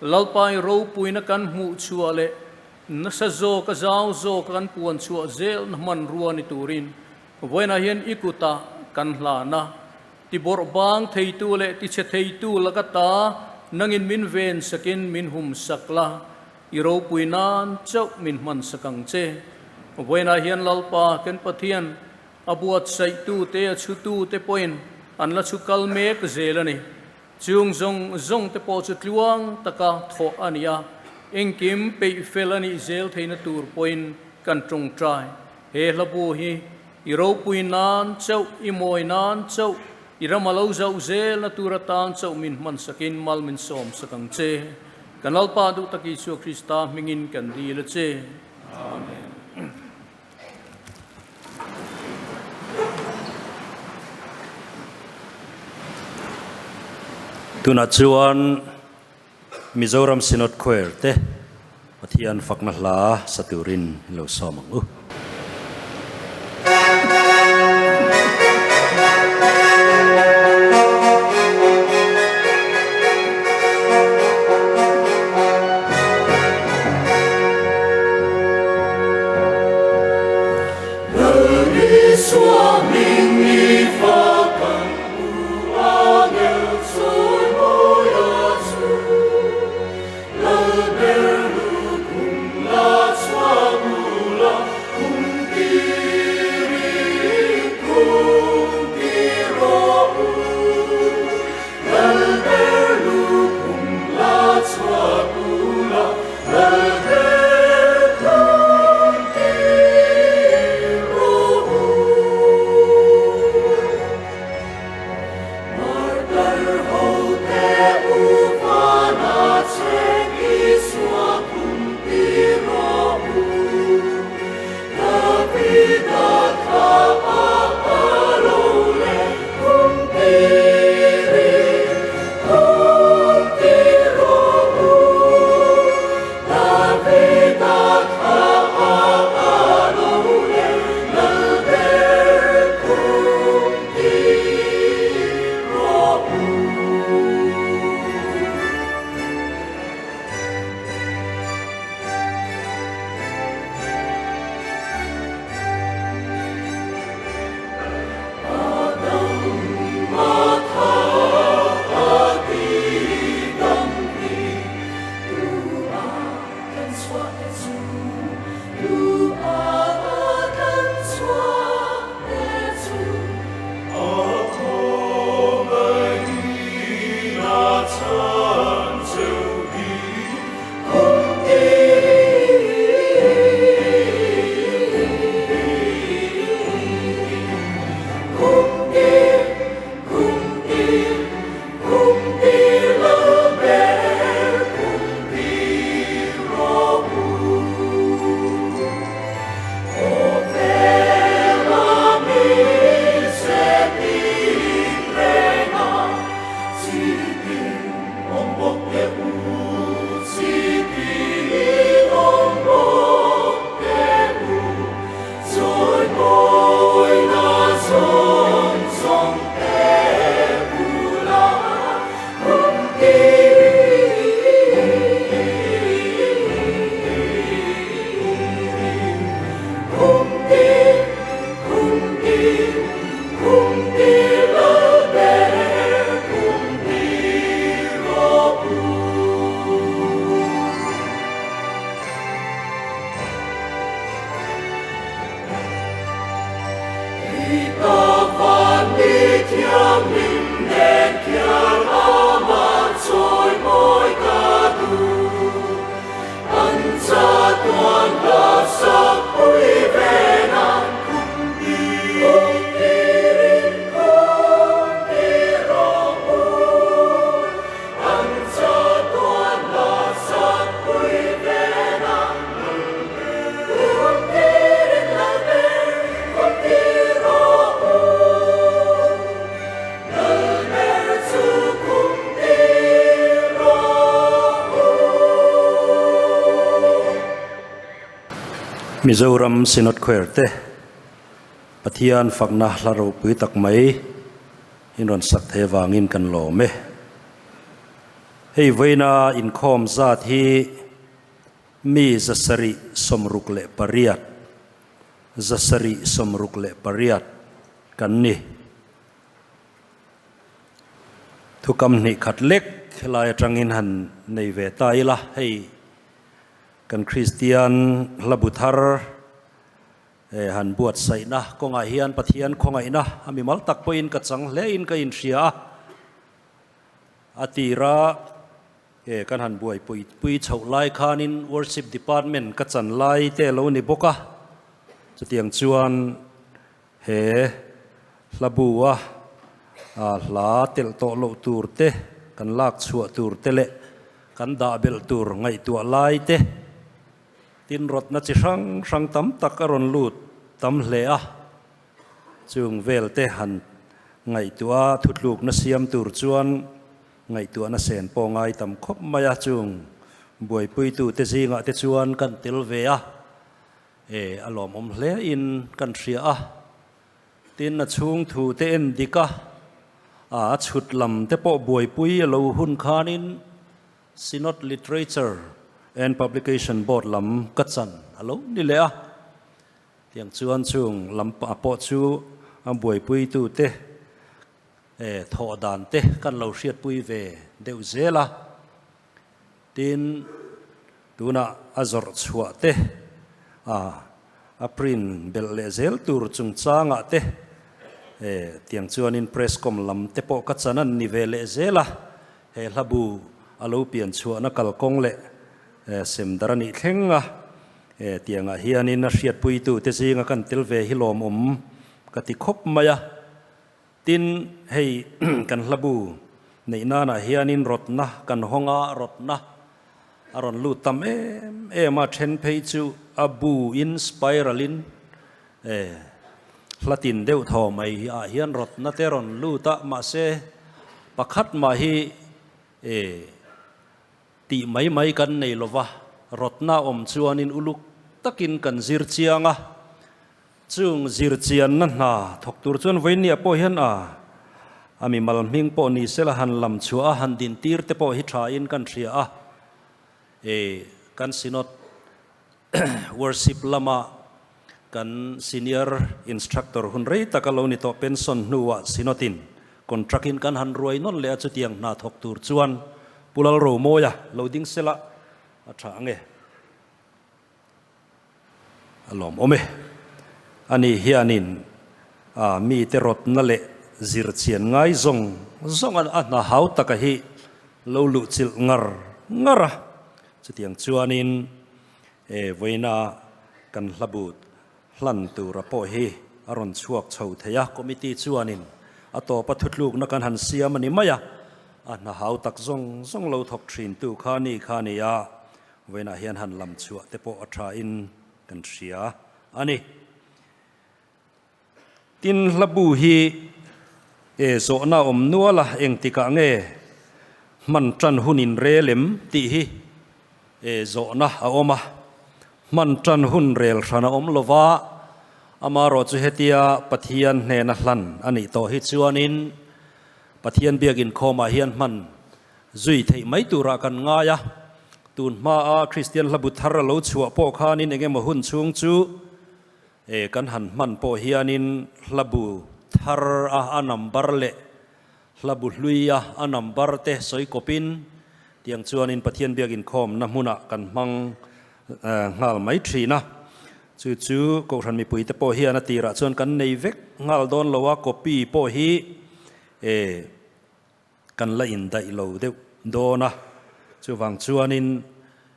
Lalpa i ropuina kan hmuh chhuah leh nasa zawk a zau zawk a kan puan chhuah zelna hmanrua ni turin vawiinah hian i kutah kan hlan a. Ti bawrh bang theitu leh ti chhe theitu laka ta nangin min ven sakin min hum sak la, i ropui nan chauh min hman sak ang che. Vawiinah hian Lalpa kan Pathian a buatsaihtu te a chhutu te pawhin an la chhu kal mek zel a ni. Chung zawng zawng te pawh chu tluang taka thawh a ni a, engkim peih fel a nih zel theihna tur pawhin kan tawngtai. He hlabu hi i ropui nan chauh, i mawi nan chauh, i rama lo zauh zelna tur atan chauh min hman sakin mal min sawm sak ang che. Kan Lalpa duh tak Isua Krista hmingin kan dil a che. Amen. Tunah chuan Mizoram Synod Choir te Pathian fakna hla sa turin in lo sawm ang u. Mizoram Synod Choir te Pathian fakna hla ropui tak mai in rawn sak thei avangin kan lawm e. Hei vawiina inkhawm zat hi mi 768, 768 kan ni. Thukam hnih khat lek helai atangin han nei ve ta ila, hei kan Kristian hlabu thar han buatsaihna kawngah hian Pathian khawngaihna a mimal tak pawhin ka chang hlein ka inhria a, a tira kan han buaipui pui chhoh lai khanin Worship Department ka chan lai te a lo ni bawk a, chutiang chuan He hla bu a hla telh tawh loh tur te, kan lak chhuah tur te leh kan dah belh tur ngaihtuah lai te, tin rawtna chi hrang hrang tam tak a rawn lut tam hle a. Chung vel te han ngaihtuah a thutlukna siam tur chuan ngaihtuahna sen pawh ngai tam khawp mai a, chung buaipuitute zingah te chuan kan tel ve a. E, a lawmawm hle in kan hria a, tin a chhung thu te en dik a, a chhut lam te pawh buaipui a lo hun khanin Synod Literature and Publication Board lam ka chan a lo ni leh a, tiang chuan chung lam pah pawh chu a buaipuitu te e thawh dan te kan lo hriatpui ve deuh zel a. Tin, tunah a zawrh chhuah te, a a print belh leh zel tur chungchangah te, e, tiang chuanin press com lam te pawh ka chan an ni ve leh zel a, he hla bu a lo pian chhuahna kalkawng leh e, semdar a nih thleng a, e, tiangah hianin a hriatpuitu te zinga kan tel ve hi lawmawm ka ti khawp mai a. Tin, hei kan hla bu neih nanah hianin rawtna kan hawng a, rawtna a rawn lut tam em em a, then phei chu a bu in spiral in e hla tin deuh thaw mai ah hian rawtna te rawn lut a, mahse pakhat mah hi e tih mai mai kan nei lova, rawtna awm chuanin uluk takin kan zir chiang a. Chung zirchianna hna thawk tur chuan vawinia pawh hian a a mimal hming pawh ni sela han lam chhuah a, han din tir te pawh hi tha in kan hria a. E kan Synod Worship lama kan Senior Instructor hun rei taka lo ni tawh pension hnuah Synod in contract in kan han ruai nawn leh a, chutiang hna thawk tur chuan Pu Lalromawia lo ding sela a tha ang e. A lawmawm e. Ani hianin a mite rawtna leh zirchian ngai zawng zawng a hna hau taka hi lo luh chilh ngar ngar a. Chutiang chuanin e vawiina kan hlabut hlan tura pawh hi a rawn chhuak chho thei a. Committee chuanin a tawpa thutlukna kan han siam a ni mai a. A hna hau tak zawng zawng lo thawk thintu kha ni kha a ni a. Vawiinah hian han lam chhuah te pawh a tha in kan hria a ni. Tin, hla bu hi e zawhna awm nual a, engtikah nge hman tan hun in rel em tih hi e zawhna a awm a. Hman tan hun rel hran a awm lova, amarawh chu hetia Pathian hnena hlan a nih tawh hi chuanin Pathian biak inkhawmah hian hman Zui theih mai turah kan ngai a, tun hmaa Kristian hlabu thar a lo chhuah pawh khanin eng emaw hun chhung chu e kan han hman pawh hianin hlabu thar a a number leh hlabu hlui a a number te sawi kawpin tiang chuanin Pathian biak inkhawmna hmunah kan hmang nghal mai thin a. Chu chu Kohhran mipuite pawh hian a tirah chuan kan nei vek nghal dawn lo a, copy pawh hi e Kan la indaih lo deuh dawn a, chuvang chuanin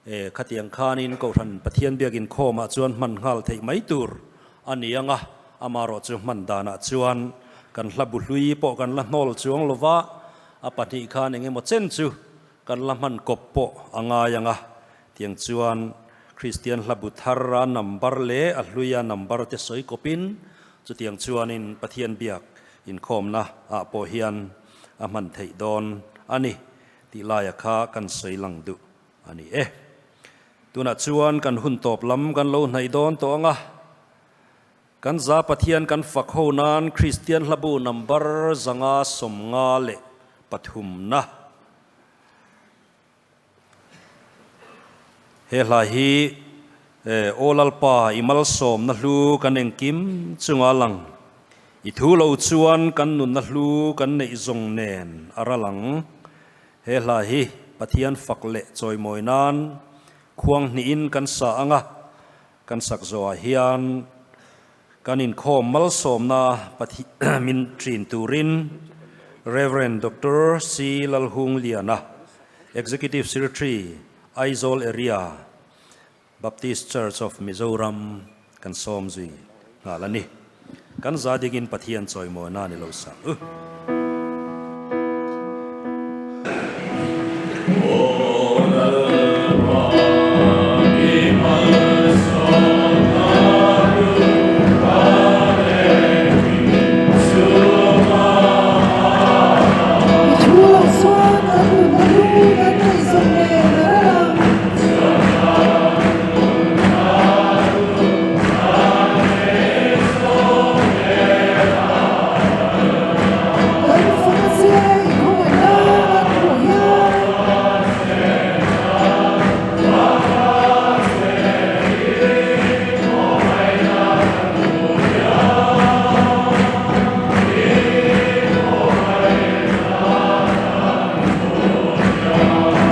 e khatiang khanin Kohhran Pathian biak inkhawmah chuan hman nghal theih mai tur a ni ang a, amarawh chu hman danah chuan kan hla bu hlui pawh kan la hnawl chuang lo va, a pahnih khan eng emaw chen chu kan la hman kawp pawh a ngai ang a, tiang chuan Kristian hla bu thar a number leh a hlui a number te sawi kawpin chutiang chuanin Pathian biak Inkhawmna ah pawh hian a hman theih dawn a ni tih laia kha kan sawi lang duh a ni e. Tunah chuan kan hun tawp lam kan lo hnaih dawn tawh ang a, kan za Pathian kan fak ho nan Kristian hlabu number 593 na. He hla hi Aw Lalpa i malsawmna hlu kan engkim chunga lang. I thu lo chuan kan nunna hlu kan neih zawng nen a ral ang. He hla hi Pathian fak leh chawimawi nan khuang hnihin kan sa ang a, kan sak zawhah hian kan inkhawm malsawmna Pathian min ṭin turin Rev. Doctor C. Lalhungliana, Executive Secretary, Aizawl Area, Baptist Church of Mizoram kan sawm zui nghal a ni. Kan za dingin Pathian chawimawina ni lo sa u. I thu lo chuan kan nunna hlu kan neih zawng nen a ral ang. Kan fak a che i khawngaih nan an hmuh hian.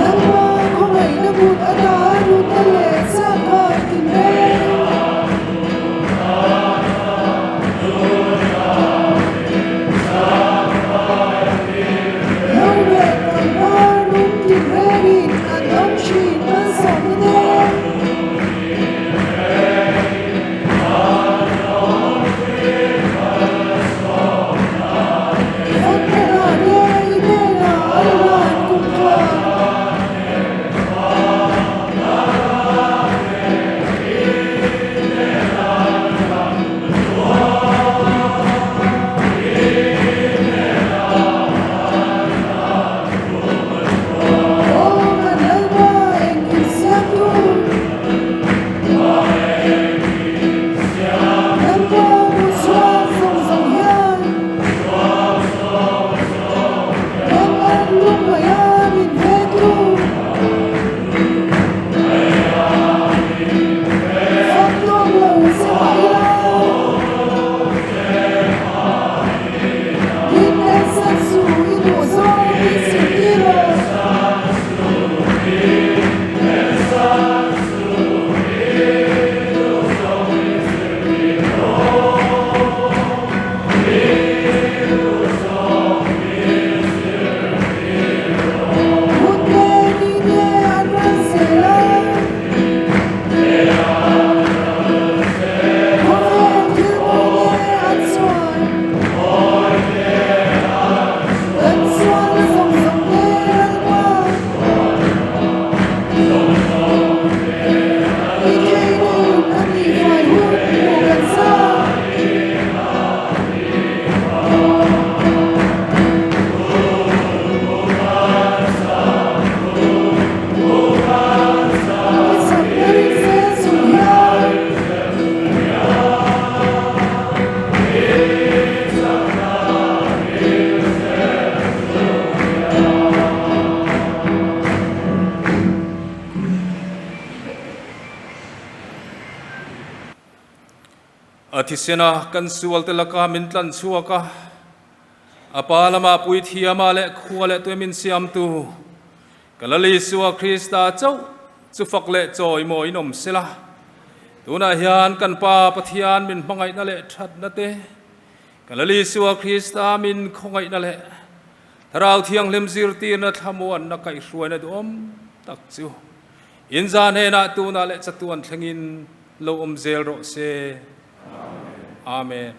Lalpa khawngaihna kut ata nunna leh chakkai tinreng. Lo leh pangpar nung tinrengin an awm thin malsawmna te. Fakna te i hnenah an hlan kum chuan. Aw kan Lalpa engkim siamtu. Lalpa hmu chhuak zawng zawng hian. Ram an lung mai a min ventu. Fak tawk lo che mah ila. Min ensak suh i duh zawng min zirtir rawh. Hun te ni te an rawn zel a. Khawvel thil mawi te an chuan. Kan sualna zawng zawng te Lalpa. I theihna in a tihfai hun hmuh kan zak. I chakna rin zel chung hian. A thisena kan sualte laka min tlan chhuak a, a Pa lama puithiama leh khua leh tui min siamtu ka Lal Isua Krista chauh chu fak leh chawimawi in awm sela. Tunah hian kan Pa Pathian min hmangaihna leh thatna te, ka Lal Isua Krista min khawngaihna leh Thlarau Thianghlim zirtirna thlamuanna kaihhruaina duhawm tak chu inza hnenah tunah leh chatuan thlengin lo awm zel rawh se. Amen.